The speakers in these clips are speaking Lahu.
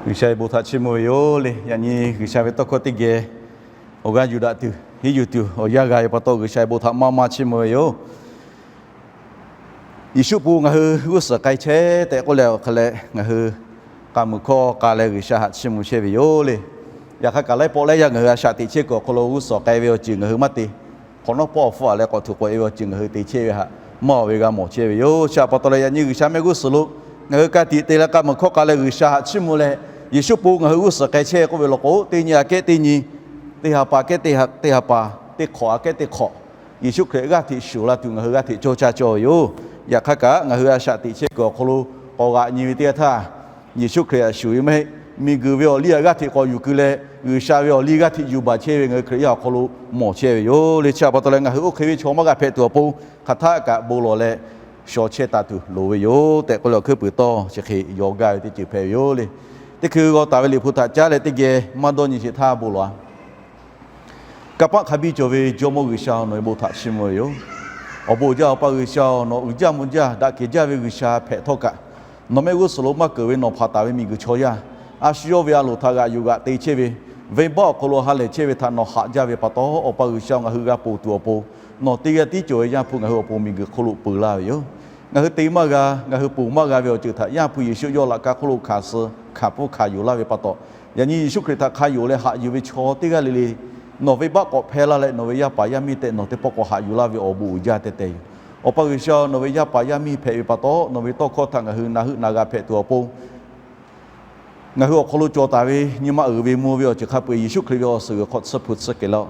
G'uiˬsha ve bon htaꞈ chiˇ mvuh ve yoˬ le. Yaꞈ nyi G'uiˬsha ve tawˇ hkawˇ teˇ geh awˬ g'aˇ yuˬ daꞈ tuˬ, hiˉ yuˬ tuˬ awˬ yanˇ g'a ve pa taw, G'uiˬsha ve bon htaꞈ maˇ maˇ chiˇ mvuh ve yoˬ. Yeˍsuˆ pon ngaˬ hui g'uˇ suhˍ k'ai chehˇ tehꞈ k'oˆ leh awˬ hk'a leh, ngaˬ hui k'a muiˬ hkawˇ k'a leh G'uiˬsha haꞈ chiˇ mvuh chehˇ ve yoˬ le. Yaꞈ hk'aˇ, kaꞈ laiˉ pawˆ laiˉ yaˇ ngaˬ hui a shaꞈ teꞈ chehˇ kuiˬ awˬ hk'aw lo g'uˇ suhˍ k'ai ve awˬ ceuˬ ngaˬ hui maˇ te. Hk'awꞈ nawˉ pawˆ awˬ hpfuhˇ a leh k'awꞈ htuꞈ k'awꞈ e ve awˬ ceuˬ ngaˬ hui te chehˇ ve htaꞈ maˇ awˬ ve g'a mawˬ chehˇ ve yoˬ. Chi htaꞈ pa taw leh, yaꞈ nyi G'uiˬsha mehˆ g'uˇ suhˍ lo ngaˬ hui ka tiꞈ te leh k'a muiˬ hkawˇ k'a leh G'uiˬsha haꞈ chiˇ mvuh leh, Yeˍsuˆ pon ngaˬ hui g'uˇ suhˍ k'ai chehˇ k'oˆ ve law k'o, teˇ nyi aꞈ kehˉ teˇ nyi, teˇ ha pa kehˉ teˇ ha pa, teˇ hk'awꞈ aꞈ kehˉ teˇ hk'awꞈ, Yeˍsuˆ Hkriꞈ g'aˇ hteꞈ shuˍ la tuˬ ngaˬ hui g'aˇ hteꞈ cawˇ caˇ cawˇ ve yoˬ. Yaꞈ hk'aˇ kaꞈ, ngaˬ hui a shaꞈ teꞈ chehˇ kuiˬ awˬ hk'aw lo k'awꞈ g'aꞈ nyi ve teˇ yanˇ htaˇ, Yeˍsuˆ Hkriꞈ htaꞈ shuˍ ve maˇ heˆ. Miˬguiˬ ve awˬ liˇ htaꞈ g'aˇ hteꞈ k'awꞈ yuˬ keu leh, G'uiˬsha ve awˬ liˇ g'aˇ hteꞈ yuˬ baˬ chehˇ ve ngaˬ hui Hkriꞈ yaˇ awˬ hk'aw lo mawˬ chehˇ ve yoˬ le. Chi htaꞈ pa taw leh, ngaˬ hui oˇ hk'e ve chaw maˇ g'a hpehꞈ tuˬ awˬ pon, hk'aˬ htaˆ kaꞈ bon lawˬ leh shaw chehˇ taˍ tuˬ loˍ ve yoˬ tehꞈ k'oˆ leh, awˬ hkuiˉ puiˍ tawˇ chi hk'e yaw gaˇ ve teˇ ceuˬ hpehꞈ ve yoˬ le. Teˇ hkui g'aw taˍ ve Liꞈ hpu htaꞈ caˉ leh teˇ geh maˇ dawˇ nyi sheˍ htaˇ bon lawˬ-a. Kanˇ paˆ hk'a biˇ cawˬ ve Jawˇmawˇ G'uiˬsha-oˬ, nawˬ ve bon htaꞈ chiˇ mvuh ve yoˬ. Awˬ bon uiˍ jaˇ Awˬ pa G'uiˬsha-oˬ, nawˬ uiˍ jaˇ mvuh jaˇ daꞈ kehˬ jaˇ ve G'uiˬsha hpehꞈ htawˇ kaꞈ, nawˬ mehˆ g'uˇ suhˍ lo maˇ keunˍ ve nawˬ hpanˍ taˍ ve miˬguiˬ chaw yaˇ, a shu yawˇ ve a loˍ htaꞈ g'aꞈ yuˬ g'aꞈ te chehˇ ve, venˇbaˆ awˬ hk'aw lo ha lehˬ chehˇ ve htaꞈ nawˬ haꞈ jaˇ ve pa taw, Awˬ pa G'uiˬsha-oˬ, ngaˬ hui g'a ponˬ tuˬ awˬ pon, nawˬ teˇ g'aˇ tiˉ cawˬ ve Yaˇ hpu ngaˬ hui awˬ pon miˬguiˬ hk'oˆ lo peu laˇ ve yoˬ. Ngaˬ hui te maˇ g'a, ngaˬ hui ponˬ maˇ g'a ve awˬ ceuˬ htaꞈ Yaˇ hpu Yeˍsuˆ yawˇ laꞈ ka hk'oˆ lo hkanˍ suh hkanˍ pfuhˇ hkanˍ yonˍ laˇ ve pa taw, yaꞈ nyi Yeˍsuˆ Hkriꞈ htaꞈ hk'a yonˍ leh haꞈ yuˬ ve chaw teˇ g'aˇ le le, nawˬ venˇbaˆ k'awꞈ hpehˇ laˇ leh nawˬ ve yaˇ paˍ yaˇ miˇ tehꞈ nawˬ teˇ pawˆ k'awꞈ haꞈ yuˬ laˇ ve awˬ bon uiˍ jaˇ teh teh yoˬ. Awˬ pa G'uiˬsha, nawˬ ve yaˇ paˍ yaˇ miˇ hpehꞈ ve pa taw, nawˬ ve tawˇ hkawˇ htaꞈ ngaˬ hui na heuˆ na g'a hpehꞈ tuˬ awˬ pon, ngaˬ hui awˬ hk'aw lo cawˬ taˍ ve nyi ma uiˍ ve mvuh ve awˬ ceuˬ hk'a peu-eˬ Yeˍsuˆ Hkriꞈ ve awˬ suhˍ g'uiˬ hk'aw tsuhˇ hpu tsuhˇ kehˬ laˇ-oˆ.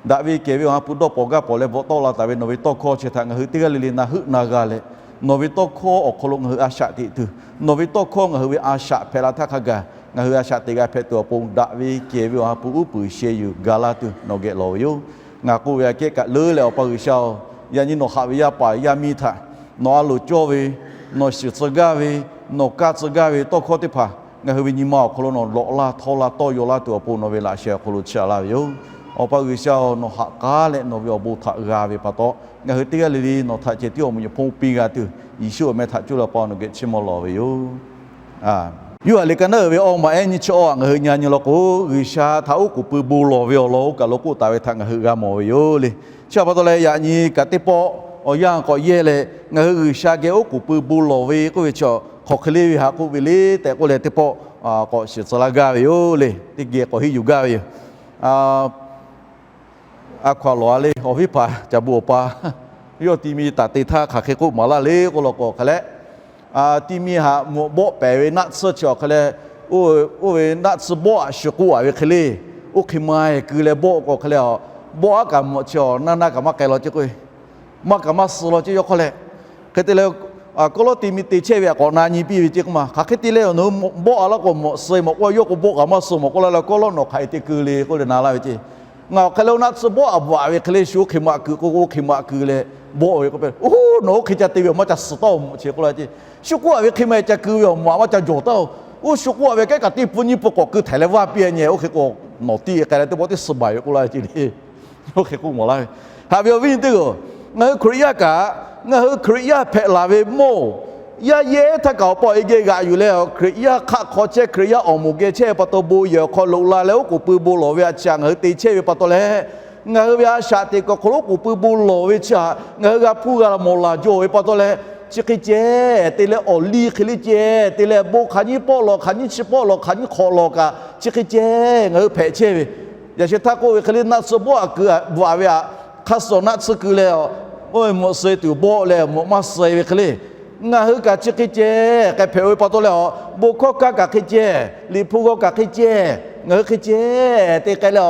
Daꞈ ve kehˬ ve Awˬ ha hpu dawˇ pawnˍ gaˇ pawnˍ leh bvuhꞈ tawˆ la taˍ ve nawˬ ve tawˇ hkawˇ chi htaꞈ ngaˬ hui teˇ g'aˇ le le na heuˆ na g'a leh, nawˬ ve tawˇ hkawˇ awˬ hk'aw lo ngaˬ hui a shaꞈ teꞈ tuˬ, nawˬ ve tawˇ hkawˇ ngaˬ hui ve a shaꞈ hpehꞈ la htaˇ hk'a gaˬ ngaˬ hui a shaꞈ teꞈ g'a hpehꞈ tuˬ awˬ pon, daꞈ ve kehˬ ve Awˬ ha hpu uˉ peunˍ sheh yuˬ ga laˇ tuˬ nawˬ geh lawˬ ve yoˬ. Ngaˬ k'oˆ ve aꞈ kehˉ kaꞈ leuˉ leh Awˬ pa G'uiˬsha-oˬ, yaꞈ nyi nawˬ haꞈ ve yaˇ paˍ yaˇ miˇ htaꞈ nawˬ a loˍ cawˇ ve, nawˬ shiˍ tcuh gaˇ ve, nawˬ kaˇ tcuh gaˇ ve tawˇ hkawˇ teˇ hpaˍ ngaˬ hui ve nyi ma awˬ hk'aw lo nawˬ lawꞈ laˇ htawˇ laˇ tawˇ yaw laˇ tuˬ awˬ pon nawˬ ve laꞈ sheh awˬ hk'aw lo chiˇ aꞈ laˇ ve yoˬ. Awˬ pa G'uiˬsha-oˬ, nawˬ haꞈ k'aˉ leh nawˬ ve awˬ bon htaꞈ g'a ve pa taw, ngaˬ hui teˇ g'aˇ le le nawˬ htaꞈ ceh tiˉ awˬ moˍ nyi hponˇ piˇ g'a tuˬ, Yeˍsuˆ awˬ meh htaꞈ coˇ leh Awˬ pa nawˬ geh chiˇ mvuh lawˬ ve yoˬ. Yoˇhanˬ liꞈ ka naˉ uiˍ ve awˇ maꞈ ehˉ nyiˇ chi awˇ aꞈ ngaˬ hui nyi nyi law k'o, G'uiˬsha htaꞈ oˉ k'oˍ pui bon lawˬ ve awˬ lawn oˇ kaˬ lo k'oˆ taˍ ve htaꞈ ngaˬ hui g'a mawˬ ve yoˬ le. Chi htaꞈ pa taw leh, yaꞈ nyi kaꞈ teˇ pawˆ awˬ yanˇ k'awꞈ yehˇ leh, ngaˬ hui G'uiˬsha geh oˉ k'oˍ pui bon lawˬ ve k'oˆ ve chi, hk'aˬ hk'e le ve htaꞈ k'oˆ ve le tehꞈ k'oˆ leh, teˇ pawˆ k'awꞈ shiˍ tcuh laˇ gaˇ ve yoˬ le. Teˇ geh k'awꞈ henˇ yuˬ gaˇ ve yoˬ. A hkaw-anˬ lawˬ-a le, awˬ viˉ hpaˍ caˍ bon awˬ pa, yawˇ ti mi taˍ te htaˇ hk'aˬ hk'e k'oˆ maˍ laˇ le k'oˆ law k'o, hk'a leh, ti mi htaꞈ mawꞈ bawˆ pehˍ ve naˆ tsuhˇ chi awˬ hk'a leh, oˇ ve naˆ tsuhˇ bawˆ aꞈ shu k'oˆ-a ve hk'e le, oˇ hk'e ma-e keu leh bawˆ k'o hk'a leh, bawˆ aˉ kaꞈ mawꞈ chi awˬ naˇ naˇ kaꞈ maˇ k'ai law ce k'o, maˇ kaꞈ maˇ suh law ce yawˇ hk'aw leh, hk'e te leh, kawˆ lawˉ te mi te chehˇ ve aꞈ k'awꞈ na nyi piˇ ve ce k'o ma, hk'aˬ hk'e te leh nawˬ hui bawˆ-a laˇ k'o mawꞈ suh-e mawꞈ k'oˆ, yawˇ k'o bawˆ kaꞈ maˇ suh mawꞈ k'oˆ laˇ leh, kawˆ lawˉ nawˬ hk'aˬ hk'e te keu le k'oˆ leh na laˇ ve ce. Ngaˬ awˬ hk'a leh oˇ naˆ tsuhˇ bawˆ aꞈ bvuhꞈ-a ve hk'e le, shu oˇ hk'e maꞈ keu k'o, oˇ hk'e maꞈ keu leh bawˆ ve k'o, oˇ nawˬ oˇ hk'e ca te ve awˬ maˇ ca suh taˉ-oˬ mawꞈ ce k'oˆ laˇ ce. Shu k'oˆ-a ve hk'e ma ca keu ve awˬ mawꞈ aꞈ maˇ ca jawˬ taˉ-oˬ. Oˇ shu k'oˆ-a ve kehˉ kaꞈ teˇ pun nyiˇ pun k'awꞈ keu htaiˍ leh vaˇ piˇ-a nyi, oˇ hk'e k'o nawˬ tiˇ k'ai leh teˇ pawˆ teˇ suh baˬ ve k'oˆ laˇ ve ce le. Oˇ hk'e k'oˆ mawˬ laˇ ve. Haꞈ ve awˬ viˉ nyi teˇ g'aˇ, ngaˬ hui Hkriꞈ yaˇ kaꞈ, ngaˬ hui Hkriꞈ yaˇ hpehꞈ laˬ ve mawˇ-oˬ, yaˇ yehˇ htaˇ kaꞈ awˬ pa awˬ e geh g'aꞈ yuˬ leh, Hkriꞈ yaˇ hk'aˆ hk'aw chehˇ, Hkriꞈ yaˇ awˬ moˍ geh chehˇ ve pa taw, bon yehˬ awˬ hk'aw loꞈ la leh oˉ k'oˍ pui bon lawˬ ve aꞈ chi aꞈ ngaˬ hui te chehˇ ve pa taw leh, ngaˬ hui ve a shaꞈ teꞈ kuiˬ awˬ hk'aw lo oˉ k'oˍ pui bon lawˬ ve chi aꞈ ngaˬ hui g'a hpuˇ g'a mawˬ laˬ jaw ve pa taw leh, chi hk'e ceh te leh awˬ liˇ hk'e le ceh te leh bon hk'aˬ nyiˇ pawˆ lawˬ, hk'aˬ nyiˇ chi pawˆ lawˬ, hk'aˬ nyiˇ hk'awꞈ lawˬ kaꞈ chi hk'e ceh ngaˬ hui hpehꞈ chehˇ ve. Yaꞈ sheh htaˇ k'oˆ ve hk'e le, naˆ tsuhˇ bawˆ aꞈ keu bvuhꞈ-a ve aꞈ, hk'a suhˍ naˆ tsuhˇ keu leh, oˇ ve mawꞈ suh-e tuˬ bawˆ leh mawꞈ maˇ suh-e ve hk'e le, ngaˬ hui kaꞈ chi hk'e ceh k'ai hpehꞈ-o ve pa taw leh, awˬ bon hkawˇ kaˇ kaꞈ hk'e ceh, Liꞈ hpu g'aw kaꞈ hk'e ceh, ngaˬ hui hk'e ceh te k'ai leh,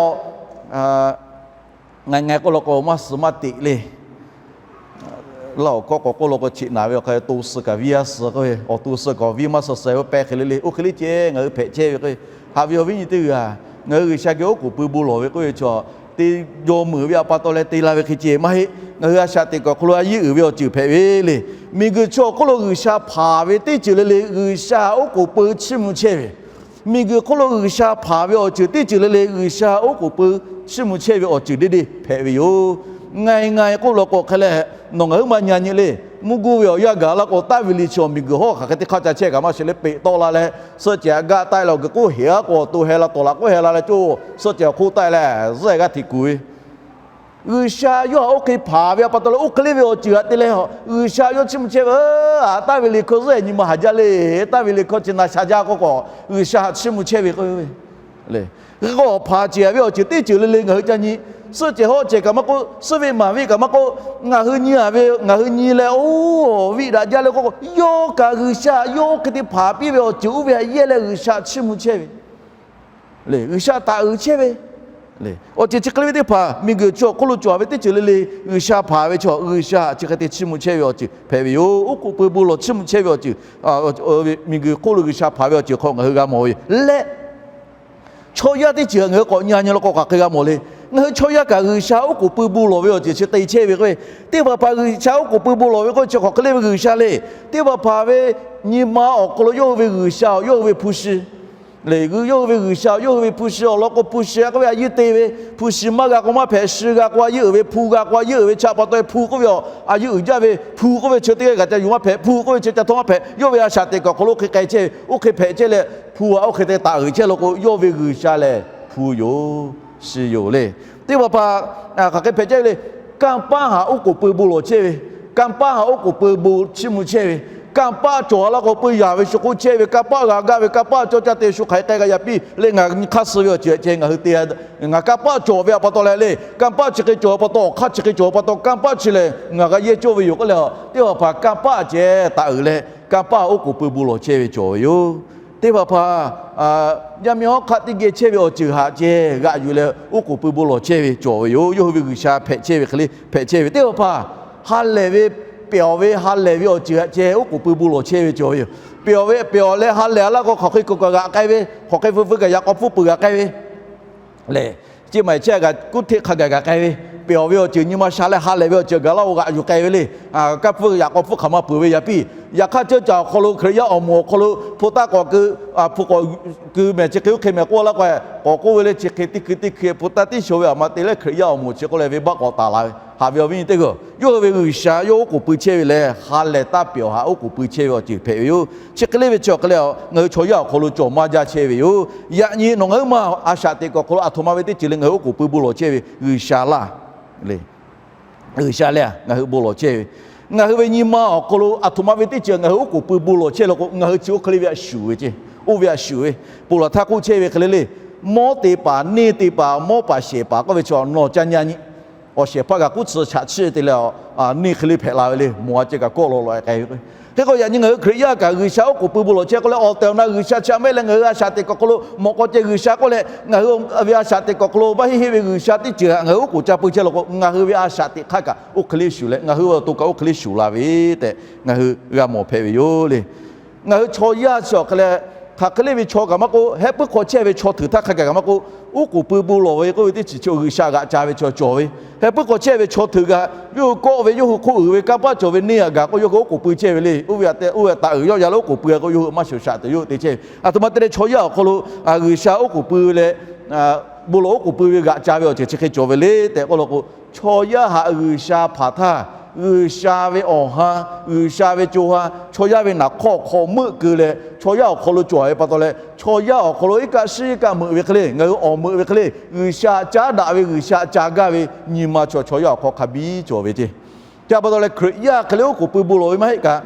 ngaˬ ngaˬ k'oˆ law k'o maˇ suh maˇ teꞈ le. Laˇ awˬ hkawˇ k'awꞈ k'oˆ law k'o, cheꞈ naˍ ve awˬ hk'a to suh kaꞈ viˇ a suh k'oˆ ve, awˬ to suh kaꞈ awˬ viˇ maˇ suh suh-e ve pehˇ hk'e le le, oˇ hk'e le ceh ngaˬ hui hpehꞈ chehˇ ve k'o, haꞈ ve awˬ viˉ nyi teˇ g'aˇ, ngaˬ hui G'uiˬsha geh oˉ k'oˍ pui bon lawˬ ve k'oˆ ve chaw, te jawˇ meuˍ ve aꞈ pa taw leh te la ve hk'e ceh maˇ heˆ. Ngaˬ hui a shaꞈ teꞈ kuiˬ awˬ hk'aw lo a yeˇ uiˍ ve awˬ ceuˬ hpehꞈ ve le. Miˬguiˬ chaw awˬ hk'oˆ lo G'uiˬsha hpanˍ ve teˇ ceuˬ le le G'uiˬsha oˉ k'oˍ pui chiˇ mvuh chehˇ ve, miˬguiˬ hk'oˆ lo G'uiˬsha hpanˍ ve awˬ ceuˬ teˇ ceuˬ le le G'uiˬsha oˉ k'oˍ pui chiˇ mvuh chehˇ ve awˬ ceuˬ deˇ deˇ hpehꞈ ve yoˬ. Ngaˬ ngaˬ k'oˆ law k'o hk'e leh, nawˬ ngaˬ huiˉ ma nyi nyi le. Mvuhˇ guˇ ve awˬ yanˇ gaˬ la k'o, taˇ ve le chi awˬ miˬguiˬ hawˉ hk'aˬ hk'e te hk'aˇ ca chehˇ kaꞈ maˇ shiˍ leh peꞈ tawˆ la leh, suhˆ cehˬ htaꞈ gaˆ taˆ leh awˬ guiˬ k'oˆ heˍ aˉ k'o, awˬ to heh la tawˍ laꞈ k'oˆ heh la leh coˇ suhˆ cehˬ awˬ hk'oˆ taˆ leh zuhˆ ehˍ g'aˇ hteꞈ kuˬ ve G'uiˬsha yawˇ htaꞈ oˇ hk'e hpanˍ ve a pa taw leh, oˇ hk'e le ve awˬ ceuˬ htaꞈ te leh, G'uiˬsha yawˇ chiˇ mvuh chehˇ ve, Aˬ, taˇ ve le hkawˇ zuhˆ ehˍ nyi ma haˍ jaˇ le. Taˇ ve le hkawˇ chi na sha jaˇ k'oˆ k'o, G'uiˬsha htaꞈ chiˇ mvuh chehˇ ve k'o, hk'e k'o hpanˍ cehˬ ve awˬ ceuˬ teˇ ceuˬ le le ngaˬ hui ca nyi. Suhˆ cehˬ hawˉ cehˬ kaꞈ maˇ k'oˆ, suhˆ ve maˍ ve kaꞈ maˇ k'oˆ, ngaˬ hui nyi a ve, ngaˬ hui nyi leh oˇ viˆ daꞈ jaˇ le k'oˆ k'o, yawˇ kaꞈ G'uiˬsha yawˇ oˇ hk'e te hpanˍ piˇ ve awˬ ceuˬ oˇ ve htaꞈ yehˇ leh G'uiˬsha chiˇ mvuh chehˇ ve G'uiˬsha taˍ uiˍ chehˇ ve. Awˬ ceuˬ chi hk'e le ve teˇ hpaˍ miˬguiˬ chi awˬ hk'oˆ lo cawˬ ve teˇ ceuˬ le le, G'uiˬsha hpanˍ ve chaw, G'uiˬsha chi hk'e te chiˇ mvuh chehˇ ve awˬ ceuˬ hpehꞈ ve yoˬ. Oˉ k'oˍ pui bon lawˬ chiˇ mvuh chehˇ ve awˬ ceuˬ, miˬguiˬ hk'oˆ lo G'uiˬsha hpanˍ ve awˬ ceuˬ hk'aw ngaˬ hui g'a mawˬ ve yoˬ leh, chaw yaˇ teˇ ceuˬ ngaˬ hui k'awꞈ nyi nyi law k'o hk'aˬ hk'e g'a mawˬ le. Ngaˬ hui chaw yaˇ kaꞈ G'uiˬsha oˉ k'oˍ pui bon lawˬ ve awˬ ceuˬ chi te chehˇ ve k'o, teˇ hpaˍ hpaˍ G'uiˬsha oˉ k'oˍ pui bon lawˬ ve k'o, chi hk'aˬ hk'e le ve G'uiˬsha le. Teˇ hpaˍ hpaˍ ve nyi ma awˬ hk'aw lo yawˇ hui ve G'uiˬsha, yawˇ hui ve hpu shi le, yawˇ hui ve G'uiˬsha, yawˇ hui ve hpu shi awˬ lawn k'o, hpu shi k'oˆ ve a yeˇ te ve, hpu shi maˇ g'a k'o maˇ hpehꞈ, shi g'a k'o a yeˇ uiˍ ve, hpu g'a k'o a yeˇ uiˍ ve, chi pa taw hpu k'oˆ ve a yeˇ uiˍ jaˇ ve, hpu k'oˆ ve chi teˇ g'aˇ kaꞈ ca yuˬ maˇ hpehꞈ, hpu k'oˆ ve chi ca htawˇ maˇ hpehꞈ. Yawˇ ve a shaꞈ teꞈ kaꞈ awˬ hk'aw lo oˇ hk'e k'ai chehˇ ve, oˇ hk'e hpehꞈ chehˇ leh, hpu a oˇ hk'e te taˍ uiˍ chehˇ law k'o, yawˇ ve G'uiˬsha lehˬ hpu yoˬ, shi yoˬ le. Teˇ hpaˍ hpaˍ hk'aˬ hk'e hpehꞈ chehˇ ve le. Kanˇ paˆ htaꞈ oˉ k'oˍ pui bon lawˬ chehˇ ve, kanˇ paˆ htaꞈ oˉ k'oˍ pui bon chiˇ mvuh chehˇ ve, kanˇ paˆ cawˬ laˇ k'o peu yaˍ ve shu k'oˆ chehˇ ve, kanˇ paˆ g'a gaˇ ve, kanˇ paˆ cawˇ caˇ te shu hk'aˬ hk'e k'ai g'a yaꞈ piˇ le. Ngaˬ nyi hk'aˇ suh ve awˬ ceuˬ ceh ngaˬ hui te, ngaˬ kanˇ paˆ cawˬ ve a pa taw leh le, kanˇ paˆ chi hk'e cawˬ pa taw, awˬ hk'aˇ chi hk'e cawˬ pa taw, kanˇ paˆ chi lehˬ ngaˬ g'a yehˇ cawˇ ve yoˬ k'oˆ leh, teˇ hpaˍ hpaˍ kanˇ paˆ ceh taˍ uiˍ leh, kanˇ paˆ oˉ k'oˍ pui bon lawˬ chehˇ ve cawˬ ve yoˬ. Teˇ hpaˍ hpaˍ yaˇ miˇ hawˉ hk'aˆ teˇ geh chehˇ ve awˬ ceuˬ htaꞈ ceh g'aꞈ yuˬ leh oˉ k'oˍ pui bon lawˬ chehˇ ve cawˬ ve yoˬ. Yawˇ hui ve G'uiˬsha hpehꞈ chehˇ ve hk'e le hpehꞈ chehˇ ve. Teˇ hpaˍ hpaˍ ha lehˬ ve pyawˬ ve ha lehˬ ve awˬ ceuˬ htaꞈ ceh oˉ k'oˍ pui bon lawˬ chehˇ ve cawˬ ve yoˬ. Pyawˬ ve pyawˬ leh ha lehˬ laˇ k'o, hk'aˬ hk'e kuˬ kaꞈ g'aꞈ k'ai ve, hk'aˬ hk'e feu feu kaꞈ yaꞈ k'aw hpfuhˇ peuˬ g'a k'ai ve le. Chi maˬ chi g'aꞈ kuˉ hteˆ hk'a gaˬ g'a k'ai ve, pyawˬ ve awˬ ceuˬ nyi ma sha leh ha lehˬ ve awˬ ceuˬ gaˬ laˇ-o g'aꞈ yuˬ k'ai ve le. Kanˇ paˆ yaꞈ k'aw hpfuhˇ hk'aˬ ma peuˬ ve yaꞈ piˇ, yaꞈ hk'aˇ ceuˇ caˬ awˬ hk'aw lo Hkriꞈ yaˇ awˬ moˍ awˬ hk'aw lo hpu taˇ k'awꞈ keu, hpu k'awꞈ keu mehˬ chi hk'e oˇ hk'e mehˬ k'oˆ laˇ k'o, k'awꞈ k'oˆ ve le. Chi hk'e teˇ hkui teˇ hkui hpu taˇ tiˉ shaw ve aˬ ma te leh Hkriꞈ yaˇ awˬ moˍ chi k'oˆ leh venˇbaˆ k'awꞈ taˍ la ve. Haꞈ ve awˬ viˉ nyi teˇ hpaˍ, yawˇ hui ve G'uiˬsha yawˇ oˉ k'oˍ pui chehˇ ve lehˬ, ha lehˬ taˇ pyawˬ htaꞈ oˉ k'oˍ pui chehˇ ve awˬ ceuˬ hpehꞈ ve yoˬ. Chi hk'e le ve chi awˬ hk'e leh, ngaˬ hui chaw yaˇ awˬ hk'aw lo cawˬ maˇ jaˇ chehˇ ve yoˬ. Yaꞈ nyi nawˬ ngaˬ hui ma a shaꞈ teꞈ kuˬ awˬ hk'aw lo aˬ htoꞈ ma ve teˇ ceuˬ le ngaˬ hui oˉ k'oˍ pui bon lawˬ chehˇ ve G'uiˬsha laˇ le. G'uiˬsha lehˬ ngaˬ hui bon lawˬ chehˇ ve, ngaˬ hui ve nyi ma awˬ hk'aw lo aˬ htoꞈ ma ve teˇ ceuˬ ngaˬ hui oˉ k'oˍ pui bon lawˬ chehˇ law k'o, ngaˬ hui chi oˇ hk'e le ve a shuˍ ve ceˇ, oˇ ve a shuˍ ve, ponˬ laˬ htaˇ k'oˆ chehˇ ve hk'e le le. Mawˇ te paˍ neˇ te paˍ, mawˇ paˍ shehˍ paˍ k'oˆ ve chaw nawˬ ca nyi nyi. Awˬ shehˍ hpaˇ kaꞈ kuˉ tcuh chaꞈ chiˇ te leh, neˇ hk'e le hpehꞈ la ve le. Mawˬ a ceh kaꞈ kawˆ lawꞈ lawꞈ k'ai ve k'o, hk'e k'o yaꞈ nyi ngaˬ hui Hkriꞈ yaˇ kaꞈ G'uiˬsha oˉ k'oˍ pui bon lawˬ chehˇ k'oˆ leh, awˬ tehˬ awˬ na G'uiˬsha chi a mehˆ leh ngaˬ hui a shaꞈ teꞈ kuˬ awˬ hk'aw lo mawꞈ k'aw ceh G'uiˬsha k'oˆ leh, ngaˬ hui ve a shaꞈ teꞈ kuˬ awˬ hk'aw lo maˇ heˆ heˆ ve G'uiˬsha teˇ ceuˬ htaꞈ ngaˬ hui oˉ k'oˍ ca pui chehˇ law k'o, ngaˬ hui ve a shaꞈ teꞈ hk'aˇ kaꞈ oˇ hk'e le shuˍ leh, ngaˬ hui ve awˬ to kaꞈ oˇ hk'e le shuˍ la ve tehꞈ ngaˬ hui g'a mawˬ hpehꞈ ve yoˬ le. Ngaˬ hui chaw yaˇ chi awˬ hk'e leh, hk'aˬ hk'e le ve chaw kaꞈ maˇ k'oˆ, heh puiˉ hk'aw chehˇ ve chaw hteuꞈ htaˇ hk'a gaˬ kaꞈ maˇ k'oˆ, oˉ k'oˍ pui bon lawˬ ve k'oˆ ve teˇ ceuˬ chi G'uiˬsha g'aꞈ ca ve chaw cawˬ ve. Heh puiˉ hk'aw chehˇ ve chaw hteuꞈ kaꞈ yawˇ hui kawˆ ve, yawˇ hui hk'oˆ uiˍ ve kanˇ paˆ cawˬ ve neˇ htaꞈ gaˬ k'o, yawˇ hui oˉ k'oˍ pui chehˇ ve le. Oˇ ve htaꞈ te, oˇ ve htaꞈ taˍ uiˍ yawˇ ya leh oˉ k'oˍ pui k'o, yawˇ hui maˇ shawˍ shaꞈ tuˬ yawˇ hui te chehˇ ve. Aˬ htoꞈ ma te leh chaw yaˇ awˬ hk'aw lo G'uiˬsha oˉ k'oˍ pui ve leh, bon lawˬ oˉ k'oˍ pui ve g'aꞈ ca ve awˬ ceuˬ chi hk'e cawˬ ve le tehꞈ k'oˆ law k'o, chaw yaˇ htaꞈ G'uiˬsha hpanˍ htaˇ, G'uiˬsha ve awˬ ha, G'uiˬsha ve co ha, chaw yaˇ ve naˍ hk'awˇ hk'aw meuˆ keu leh chaw yaˇ awˬ hk'aw lo cawˬ ve pa taw leh, chaw yaˇ awˬ hk'aw lo iˉ kaˆ shiˉ iˉ kaˆ meuꞈ ve hk'e le, ngaˬ hui awˬ meuꞈ ve hk'e le, G'uiˬsha caˉ daꞈ ve, G'uiˬsha ca gaˇ ve nyi ma chaw chaw yaˇ awˬ hk'aw hk'a biˇ cawˬ ve ceˇ. Chi pa taw leh Hkriꞈ yaˇ hk'e le oˉ k'oˍ pui bon lawˬ ve maˇ heˆ kaꞈ,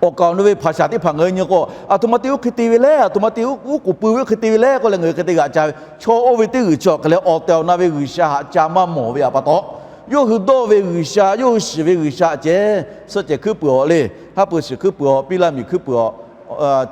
awˬ kaˍ awˬ nu ve hpaˍ shaˍ teˇ hpaˍ ngaˬ hui nyi k'o, aˬ htoꞈ ma te oˇ hk'e te ve le, aˬ htoꞈ ma te oˉ k'oˍ pui ve oˇ hk'e te ve le k'oˆ leh ngaˬ hui hk'e te g'aꞈ ca ve. Chaw oˇ ve teˇ g'uiˬ chi awˬ hk'e leh awˬ tehˬ awˬ na ve G'uiˬsha htaꞈ ca maˇ mawˬ ve pa taw, yawˇ hui dawˇ ve G'uiˬsha, yawˇ hui shiˍ ve G'uiˬsha ceh, suhˆ cehˬ hkuiˉ puiˍ awˬ le, haˉ pui shiˍ hkuiˉ puiˍ awˬ, piˇ laˇ miˬ hkuiˉ puiˍ awˬ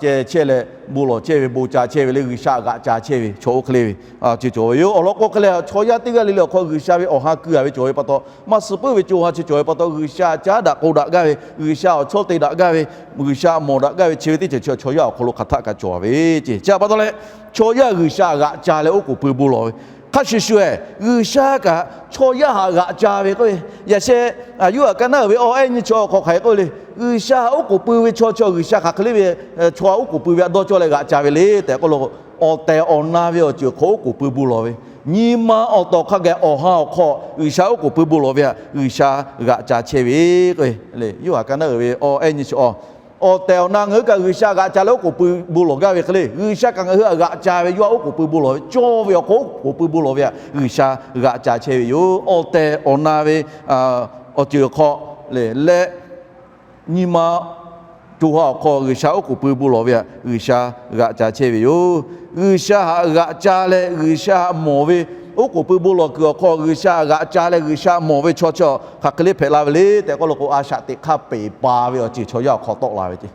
ceh chehˇ leh bon lawˬ chehˇ ve, bon ca chehˇ ve le, G'uiˬsha g'aꞈ ca chehˇ ve chaw oˇ hk'e le ve chi cawˬ ve yoˬ. Awˬ lawn k'o hk'e leh chaw yaˇ teˇ g'aˇ le le awˬ hk'aw G'uiˬsha ve awˬ ha keu a ve cawˬ ve pa taw, maˇ suh puiˉ ve co ha chi cawˬ ve pa taw, G'uiˬsha caˉ daꞈ k'o daꞈ gaˇ ve, G'uiˬsha awˬ chawˇ te daꞈ gaˇ ve, G'uiˬsha mawˬ daꞈ gaˇ ve chi ve teˇ ceuˬ chi chaw yaˇ awˬ hk'aw lo hk'aˬ htaˆ kaꞈ cawˬ ve ceˇ. Chi pa taw leh, chaw yaˇ G'uiˬsha g'aꞈ ca leh oˉ k'oˍ pui bon lawˬ ve, hk'a shuˍ shuˍ ehˍ G'uiˬsha kaꞈ chaw yaˇ htaꞈ g'aꞈ ca ve k'oˆ ve, yaꞈ sheh yuˇ aꞈ kaˇ naˉ uiˍ ve awˬ ehˉ nyi chaw awˬ hk'aw hk'aˬ hk'e k'oˆ ve le, G'uiˬsha oˉ k'oˍ pui ve chaw, chaw G'uiˬsha hk'aˬ hk'e le ve chaw oˉ k'oˍ pui ve htaꞈ dawˇ cawˇ leh g'aꞈ ca ve le tehꞈ k'oˆ law k'o, awˬ tehˬ awˬ na ve awˬ ceuˬ hk'aw oˉ k'oˍ pui bon lawˬ ve, nyi ma awˬ tawˍ hk'a gaˬ awˬ ha awˬ hk'aw G'uiˬsha oˉ k'oˍ pui bon lawˬ ve htaꞈ G'uiˬsha g'aꞈ ca chehˇ ve k'o, Yoˇhanˬ ka naˉ uiˍ ve awˇ ehˉ nyi chi awˬ, awˬ tehˬ awˬ na ngaˬ hui kaꞈ G'uiˬsha g'aꞈ ca leh oˉ k'oˍ pui bon lawˬ gaˇ ve hk'e le, G'uiˬsha kaꞈ ngaˬ hui htaꞈ g'aꞈ ca ve yawˇ htaꞈ oˉ k'oˍ pui bon lawˬ ve, cawˇ ve awˬ hk'aw oˉ k'oˍ pui bon lawˬ ve htaꞈ G'uiˬsha g'aꞈ ca chehˇ ve yoˬ. Awˬ tehˬ awˬ na ve awˬ ceuˬ awˬ hk'aw leh, nyi ma co ha awˬ hk'aw G'uiˬsha oˉ k'oˍ pui bon lawˬ ve htaꞈ G'uiˬsha g'aꞈ ca chehˇ ve yoˬ. G'uiˬsha htaꞈ g'aꞈ ca leh G'uiˬsha htaꞈ mawˬ ve, oˉ k'oˍ pui bon lawˬ kuiˬ awˬ hk'aw G'uiˬsha htaꞈ g'aꞈ ca leh G'uiˬsha htaꞈ mawˬ ve chaw chi hk'aˬ hk'e le hpehꞈ la ve le tehꞈ k'oˆ law k'o, a shaꞈ teꞈ hk'aˇ peˬ pa ve awˬ ceuˬ chaw yaˇ awˬ hk'aw tawˆ la ve ce.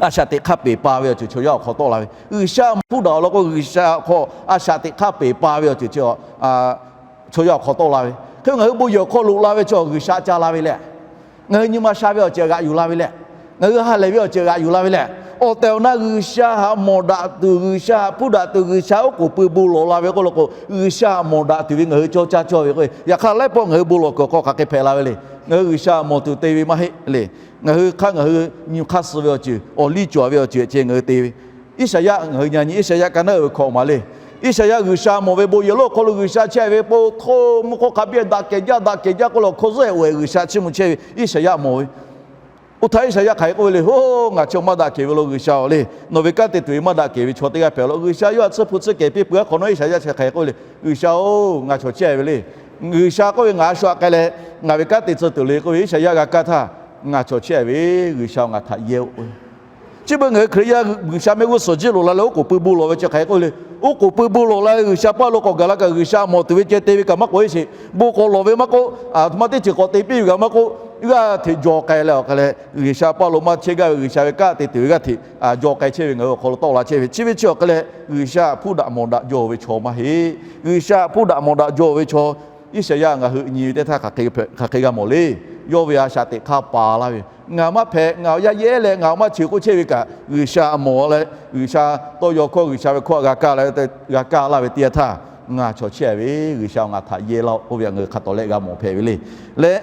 A shaꞈ teꞈ hk'aˇ peˬ pa ve awˬ ceuˬ chaw yaˇ awˬ hk'aw tawˆ la ve, G'uiˬsha hpuˇ daꞈ awˬ lawn k'o, G'uiˬsha awˬ hk'aw a shaꞈ teꞈ hk'aˇ peˬ pa ve awˬ ceuˬ chi chaw yaˇ awˬ hk'aw tawˆ la ve. Hk'e ngaˬ hui bon yehˬ awˬ hk'aw loꞈ la ve chaw G'uiˬsha ca la ve leh, ngaˬ hui nyi ma sha ve awˬ ceuˬ g'aꞈ yuˬ la ve leh, ngaˬ hui ha lehˬ ve awˬ ceuˬ g'aꞈ yuˬ la ve leh, awˬ tehˬ awˬ na G'uiˬsha htaꞈ mawˬ daꞈ tuˬ, G'uiˬsha htaꞈ hpuˇ daꞈ tuˬ, G'uiˬsha oˉ k'oˍ pui bon lawˬ la ve k'oˆ law k'o, G'uiˬsha htaꞈ mawˬ daꞈ tuˬ ve ngaˬ hui cawˇ caˇ cawˇ ve k'o, yaꞈ hk'aˇ laiˉ pawˆ ngaˬ hui bon lawˬ kuiˬ awˬ hk'aw hk'aˬ hk'e hpehꞈ la ve le. Ngaˬ hui G'uiˬsha htaꞈ mawˬ tuˬ te ve maˇ heˆ le. Ngaˬ hui hk'aˇ ngaˬ hui nyi hk'aˇ suh ve awˬ ceuˬ, awˬ liˇ cawˬ ve awˬ ceuˬ ceh ngaˬ hui te ve. Iˉsaˍyaˆ ngaˬ hui nyi nyi Iˉsaˍyaˆ ka naˉ uiˍ ve hkawꞈ maˍ le. Iˉsaˍyaˆ G'uiˬsha mawˬ ve bon yehˬ lonˉ awˬ hk'aw lo G'uiˬsha chehˇ ve k'o, htoˇ mvuhˇ hk'oˆ hk'a biˇ daꞈ kehˬ jaˇ daꞈ kehˬ jaˇ k'oˆ leh awˬ hkawˇ zuhˆ-e oˬ-e G'uiˬsha chiˇ mvuh chehˇ ve Iˉsaˍyaˆ mawˬ ve. Oˇ htaˇ Iˉsaˍyaˆ hk'aˬ hk'e k'oˆ ve le, Oˬ, ngaˬ chi maˇ daꞈ kehˬ ve lo G'uiˬsha-oˬ le. Nawˬ ve kanˉ te tuˬ ve maˇ daꞈ kehˬ ve chaw teˇ g'aˇ hpehꞈ law. G'uiˬsha yawˇ htaꞈ tsuhˇ hpu tsuhˇ kehˬ piˇ peuˬ-a hk'awꞈ nawˉ, Iˉsaˍyaˆ chi hk'aˬ hk'e k'oˆ ve le, G'uiˬsha-oˬ, ngaˬ chaw chehˇ ve le. G'uiˬsha k'oˆ ve, Ngaˬ a shu htaꞈ k'ai leh ngaˬ ve kanˉ te tcuh tuˬ le k'oˆ ve Iˉsaˍyaˆ g'a kaˇ htaˇ, Ngaˬ chaw chehˇ ve, G'uiˬsha-oˬ, ngaˬ htaꞈ yehˇ-oˆ k'oˆ ve. Chi beuꞈ ngaˬ hui Hkriꞈ yaˇ G'uiˬsha mehˆ g'uˇ suhˍ jiˇ loꞈ la leh oˉ k'oˍ pui bon lawˬ ve chi hk'aˬ hk'e k'oˆ ve le. Oˉ k'oˍ pui bon lawˬ la ve G'uiˬsha paˇ lo k'awꞈ gaˬ la kaꞈ, G'uiˬsha mawˬ tuˬ ve ceh te ve kaꞈ maˇ k'oˆ sheˍ. Bon k'awꞈ lawˬ ve maˇ k'oˆ, aˬ htoꞈ ma teˇ ceuˬ k'awꞈ te piˇ ve kaꞈ maˇ k'oˆ, g'aˇ hteꞈ jaw k'ai leh awˬ hk'e leh G'uiˬsha paˇ lo maˇ chehˇ gaˇ ve G'uiˬsha ve kanˉ te tuˬ ve g'aˇ hteꞈ jaw k'ai chehˇ ve ngaˬ hui awˬ hk'aw lo tawˆ la chehˇ ve. Chi ve chi awˬ hk'e leh G'uiˬsha htaꞈ hpuˇ daꞈ mawˬ daꞈ jaw ve chaw maˇ heˆ. G'uiˬsha htaꞈ hpuˇ daꞈ mawˬ daꞈ jaw ve chaw Iˉsaˍyaˆ ngaˬ hui nyi ve teˇ htaˇ hk'aˬ hk'e g'a mawˬ le. Yawˇ ve a shaꞈ teꞈ hk'aˇ pa laˇ ve, Ngaˬ maˇ hpehꞈ, ngaˬ awˬ yaˇ yehˇ leh ngaˬ awˬ maˇ cheuˬ k'oˆ chehˇ ve kaꞈ, G'uiˬsha mawˬ leh G'uiˬsha tawˇ yaw hkawˇ G'uiˬsha ve hkawˇ htaꞈ g'a kaˇ laˇ ve teˇ g'aˇ htaˇ, ngaˬ chaw chehˇ ve, G'uiˬsha-oˬ, ngaˬ htaꞈ yehˇ laˇ-oˆ k'oˆ ve htaꞈ ngaˬ hui hk'a tawˍ leh g'a mawˬ hpehꞈ ve le. Leh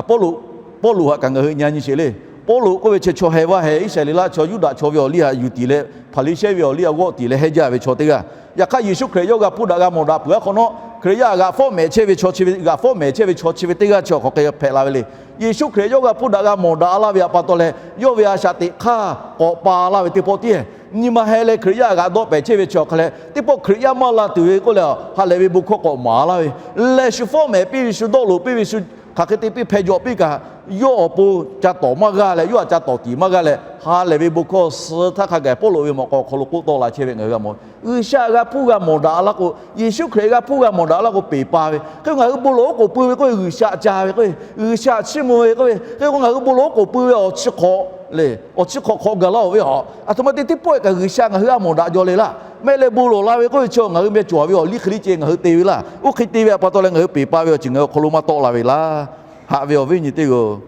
Pawˇluꞈ, Pawˇluꞈ htaꞈ kaꞈ ngaˬ hui nyi nyi sheˍ le. Pawˇluꞈ k'oˆ ve chi chaw heh vaˇ heh Iˉsaˍreˍlaˆ chaw Yuˇdaꞈ chaw ve awˬ liˇ htaꞈ yuˬ tiˍ leh, Hpaˍriˍsehˇ ve awˬ liˇ htaꞈ g'awˆ tiˍ leh heˇ jaˇ ve chaw teˇ g'aˇ. Yaꞈ hk'aˇ Yeˍsuˆ Hkriꞈ yawˇ g'a hpuˇ daꞈ g'a mawˬ daꞈ peuˬ-a hk'awꞈ nawˉ, Hkriꞈ yaˇ htaꞈ g'aꞈ fawˉ mehˍ chehˇ ve chaw chi ve, g'aꞈ fawˉ mehˍ chehˇ ve chaw chi ve teˇ g'aˇ chi awˬ hk'aw hk'e hpehꞈ la ve le. Yeˍsuˆ Hkriꞈ yawˇ g'a hpuˇ daꞈ g'a mawˬ daꞈ laˇ ve htaꞈ pa taw leh, yawˇ ve a shaꞈ teꞈ hk'aˇ k'awꞈ pa laˇ ve teˇ pawˆ tiˉ, nyi ma heh leh Hkriꞈ yaˇ htaꞈ g'aꞈ dawˆ pehˍ chehˇ ve chi awˬ hk'aw leh, teˇ pawˆ Hkriꞈ yaˇ maˇ la tuˬ ve k'oˆ leh, ha lehˬ ve bon hkawˇ k'awꞈ maˍ laˇ ve, lehˬ shu fawˉ mehˍ piˇ ve, shu dawˆ loꞈ piˇ ve, shu hk'aˬ hk'e te piˇ hpeh jawꞈ piˇ kaꞈ, yawˇ awˬ pon ca tawˍ maˇ g'aˇ leh, yawˇ htaꞈ ca tawˍ tiˍ maˇ g'aˇ leh, ha lehˬ ve bon hkawˇ suh htaˇ hk'a gaˬ Pawˇluꞈ ve mawꞈ k'aw awˬ hk'aw lo k'oˆ tawˆ la chehˇ ve ngaˬ hui g'a mawˬ. G'uiˬsha g'a hpuˇ g'a mawˬ daꞈ laˇ k'o, Yeˍsuˆ Hkriꞈ g'a hpuˇ g'a mawˬ daꞈ laˇ k'o peˬ pa ve. Hk'e ngaˬ hui bon lawˬ oˉ k'oˍ pui ve k'oˆ ve G'uiˬsha ca ve k'oˆ ve, G'uiˬsha chiˇ mvuh ve k'oˆ ve, hk'e k'o ngaˬ hui bon lawˬ oˉ k'oˍ pui ve awˬ chi hk'awꞈ le, awˬ chi hk'awꞈ hk'awꞈ gaˬ laˇ-oˬ ve a, aˬ htoꞈ ma te teˇ pawˆ-e kaꞈ G'uiˬsha ngaˬ hui a mawˬ daꞈ jaw le laˇ. Mehˆ leh bon lawˬ la ve k'oˆ ve chi ngaˬ hui meh cawˬ ve awˬ liˇ hk'e liˇ ceh ngaˬ hui te ve laˇ. Oˇ hk'e te ve htaꞈ pa taw leh ngaˬ hui peˬ pa ve awˬ ceuˬ ngaˬ hui awˬ hk'aw lo maˇ tawˆ la ve laˇ. Haꞈ ve awˬ viˉ nyi teˇ g'aˇ-oˬ,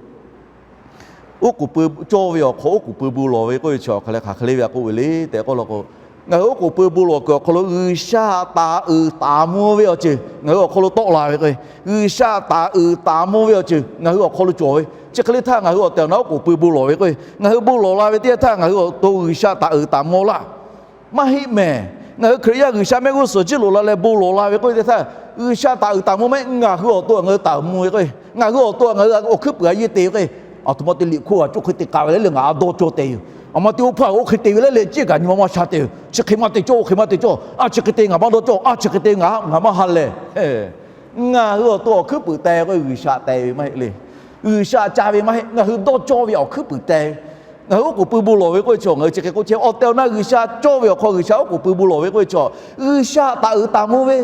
oˉ k'oˍ pui cawˇ ve awˬ hk'aw oˉ k'oˍ pui bon lawˬ ve k'oˆ ve chi awˬ hk'aˬ hk'e le ve a k'oˆ ve le tehꞈ k'oˆ law k'o, ngaˬ hui oˉ k'oˍ pui bon lawˬ kuiˬ awˬ hk'aw lo G'uiˬsha taˍ uiˍ taˍ mvuh ve awˬ ceuˬ ngaˬ hui awˬ hk'aw lo tawˆ la ve k'o, G'uiˬsha taˍ uiˍ taˍ mvuh ve awˬ ceuˬ ngaˬ hui awˬ hk'aw lo cawˬ ve, chi hk'e le htaˇ ngaˬ hui awˬ tehˬ awˬ na oˉ k'oˍ pui bon lawˬ ve k'o, ngaˬ hui bon lawˬ la ve teˇ htaˇ ngaˬ hui awˬ to G'uiˬsha taˍ uiˍ taˍ mvuh laˇ. Maˇ heˆ mehˍ. Ngaˬ hui Hkriꞈ yaˇ G'uiˬsha mehˆ g'uˇ suhˍ jiˇ loꞈ la leh bon lawˬ la ve k'oˆ ve teˇ htaˇ, G'uiˬsha taˍ uiˍ taˍ mvuh maˇ heˆ, ngaˬ hui awˬ to ngaˬ hui taˍ uiˍ mvuh ve k'o, ngaˬ hui awˬ to ngaˬ hui awˬ hkuiˉ puiˍ a yeˇ te ve k'o, aˬ htoꞈ ma te liꞈ hk'oˆ a coˇ hk'e te k'a ve le le ngaˬ a dawˇ cawˇ tehꞈ yoˬ. Aˬ ma te oˇ hpaˇ oˇ hk'e te ve le le ceˇ kaꞈ nyi ma maˇ sha tehꞈ yoˬ. Chi hk'e maˇ te cawˇ, oˇ hk'e maˇ te cawˇ, a chi hk'e te ngaˬ maˇ dawˇ cawˇ, a chi hk'e te ngaˬ maˇ ha lehˬ. Ngaˬ hui awˬ to awˬ hkuiˉ puiˍ te ve k'o G'uiˬsha te ve maˇ heˆ le. G'uiˬsha ca ve maˇ heˆ, ngaˬ hui dawˇ cawˇ ve awˬ hkuiˉ puiˍ te ve. Ngaˬ hui oˉ k'oˍ pui bon lawˬ ve k'oˆ ve chaw ngaˬ hui chi hk'e k'oˆ chehˇ, awˬ tehˬ awˬ na G'uiˬsha cawˇ ve awˬ hk'aw G'uiˬsha oˉ k'oˍ pui bon lawˬ ve k'oˆ ve chaw, G'uiˬsha taˍ uiˍ taˍ mvuh ve,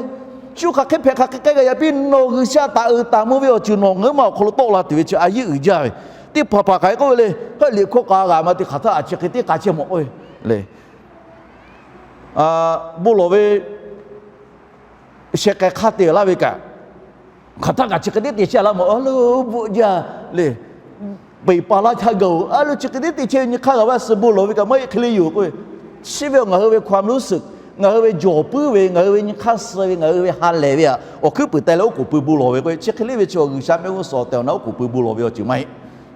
shu hk'aˬ hk'e hpehꞈ hk'aˬ hk'e k'ai g'a yaꞈ piˇ nawˬ G'uiˬsha taˍ uiˍ taˍ mvuh ve awˬ ceuˬ nawˬ ngaˬ hui ma awˬ hk'aw lo tawˆ la tuˬ ve chi a yeˇ uiˍ jaˇ ve. Teˇ hpaˍ hpaˍ hk'aˬ hk'e k'oˆ ve le, heuˆ liꞈ hkawˇ k'a g'a ma te hk'aˬ htaˇ a chi hk'e te k'a chehˇ mawˬ k'oˆ ve le. Bon lawˬ ve sheh k'ai hk'aˇ te laˇ ve kaꞈ, hk'aˬ htaˇ kaꞈ chi hk'e te te chehˇ laˇ mawˬ a lo bvuhꞈ jaˇ le. Peˬ pa laˇ htaˇ gaˬ-oˬ a lo chi hk'e te te chehˇ ve nyi hk'aˇ g'a vaˇ suh bon lawˬ ve kaꞈ maˇ heˆ hk'e le yoˬ k'oˆ ve. Chi ve awˬ ngaˬ hui ve hkawˇ mvuhˇ suhˍ, ngaˬ hui ve jawˬ puiˉ ve, ngaˬ hui ve nyi hk'aˇ suh ve, ngaˬ hui ve ha lehˬ ve htaꞈ awˬ hkuiˉ puiˍ te leh oˉ k'oˍ pui bon lawˬ ve k'oˆ ve. Chi hk'e le ve chi awˬ G'uiˬsha mehˆ g'uˇ suhˍ awˬ tehˬ awˬ na oˉ k'oˍ pui bon lawˬ ve awˬ ceuˬ maˇ heˆ.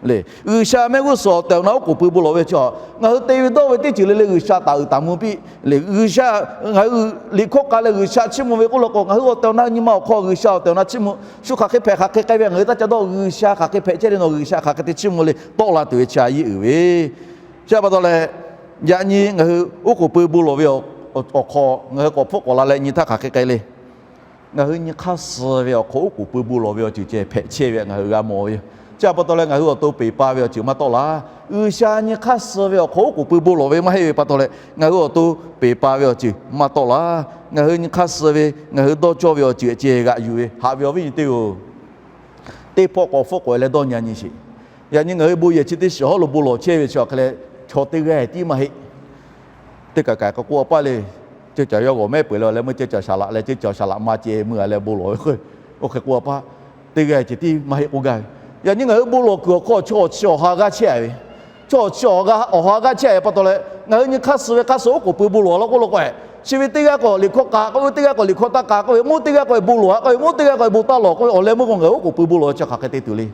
Le, G'uiˬsha mehˆ g'uˇ suhˍ awˬ tehˬ awˬ na oˉ k'oˍ pui bon lawˬ ve chi, ngaˬ hui te ve dawˇ ve teˇ ceuˬ le le G'uiˬsha taˍ uiˍ taˍ mvuh piˇ. Le, G'uiˬsha ngaˬ hui liꞈ hkawˇ k'a leh G'uiˬsha chiˇ mvuh ve k'oˆ law k'o, ngaˬ hui awˬ tehˬ awˬ na nyi ma awˬ hk'aw G'uiˬsha awˬ tehˬ awˬ na chiˇ mvuh, shu hk'aˬ hk'e hpehꞈ hk'aˬ hk'e k'ai ve ngaˬ hui taˇ ca dawˇ, G'uiˬsha hk'aˬ hk'e hpehꞈ chehˇ le nawˬ, G'uiˬsha hk'aˬ hk'e te chiˇ mvuh le tawˆ la tuˬ ve chi a yiˇ uiˍ ve. Chi a pa taw leh, yaꞈ nyi ngaˬ hui oˉ k'oˍ pui bon lawˬ ve awˬ hk'aw ngaˬ hui k'awꞈ hpfuhˆ k'awꞈ la leh nyi htaˇ hk'aˬ hk'e k'ai le. Ngaˬ hui nyi hk'aˇ suh ve awˬ hk'aw oˉ k'oˍ pui bon lawˬ ve awˬ ceuˬ ceh hpehꞈ chehˇ ve ngaˬ hui g'a mawˬ ve yoˬ. Chi a pa taw leh ngaˬ hui awˬ to peˬ pa ve awˬ ceuˬ maˇ tawˆ laˇ. G'uiˬsha nyi hk'aˇ suh ve awˬ hk'aw oˉ k'oˍ pui bon lawˬ ve maˇ heˆ ve pa taw leh, ngaˬ hui awˬ to peˬ pa ve awˬ ceuˬ maˇ tawˆ laˇ. Ngaˬ hui nyi hk'aˇ suh ve, ngaˬ hui dawˇ cawˇ ve awˬ ceuˬ ceh g'aꞈ yuˬ ve haꞈ ve awˬ viˉ nyi teˇ-oˬ, teˇ pawˆ k'awꞈ hpfuhˆ k'awꞈ e leh dawˇ nyi nyi sheˍ. Yaꞈ nyi ngaˬ hui bon yehˬ chi teˇ shiˍ hawˉ lo bon lawˬ chehˇ ve chi awˬ hk'e leh, chaw teˇ g'aˇ tiˉ maˇ heˆ. Teˇ kaˬ kaˬ k'awꞈ k'oˆ a paˇ le, ceuˇ caˬ yawˇ g'awˬ mehˉ peuˬ leh awˬ leh meuˇ ceuˇ caˬ shaˍ laꞈ leh ceuˇ caˬ shaˍ laꞈ ma ceh mui a leh bon lawˬ ve k'o, oˇ hk'e k'oˆ a paˇ, teˇ g'aˇ ceh tiˉ maˇ heˆ k'oˆ gaˇ ve. Yaꞈ nyi ngaˬ hui bon lawˬ kuiˬ awˬ hk'aw chaw awˬ chi awˬ ha g'aˇ chehˇ a ve, chaw awˬ chi awˬ ha g'aˇ chehˇ a pa taw leh, ngaˬ hui nyi hk'aˇ suh ve hk'aˇ suh oˉ k'oˍ pui bon lawˬ law k'oˆ law k'o, chi ve teˇ g'aˇ k'awꞈ liꞈ hkawˇ k'a k'oˆ ve, teˇ g'aˇ k'awꞈ liꞈ hkawˇ taˇ k'a k'oˆ ve, mvuhˇ teˇ g'aˇ k'awꞈ bon lawˬ a k'oˆ ve, mvuhˇ teˇ g'aˇ k'awꞈ bon taˇ lawˬ k'oˆ ve, awˬ leh meuˇ k'o ngaˬ hui oˉ k'oˍ pui bon lawˬ ve chi hk'aˬ hk'e te tuˬ le.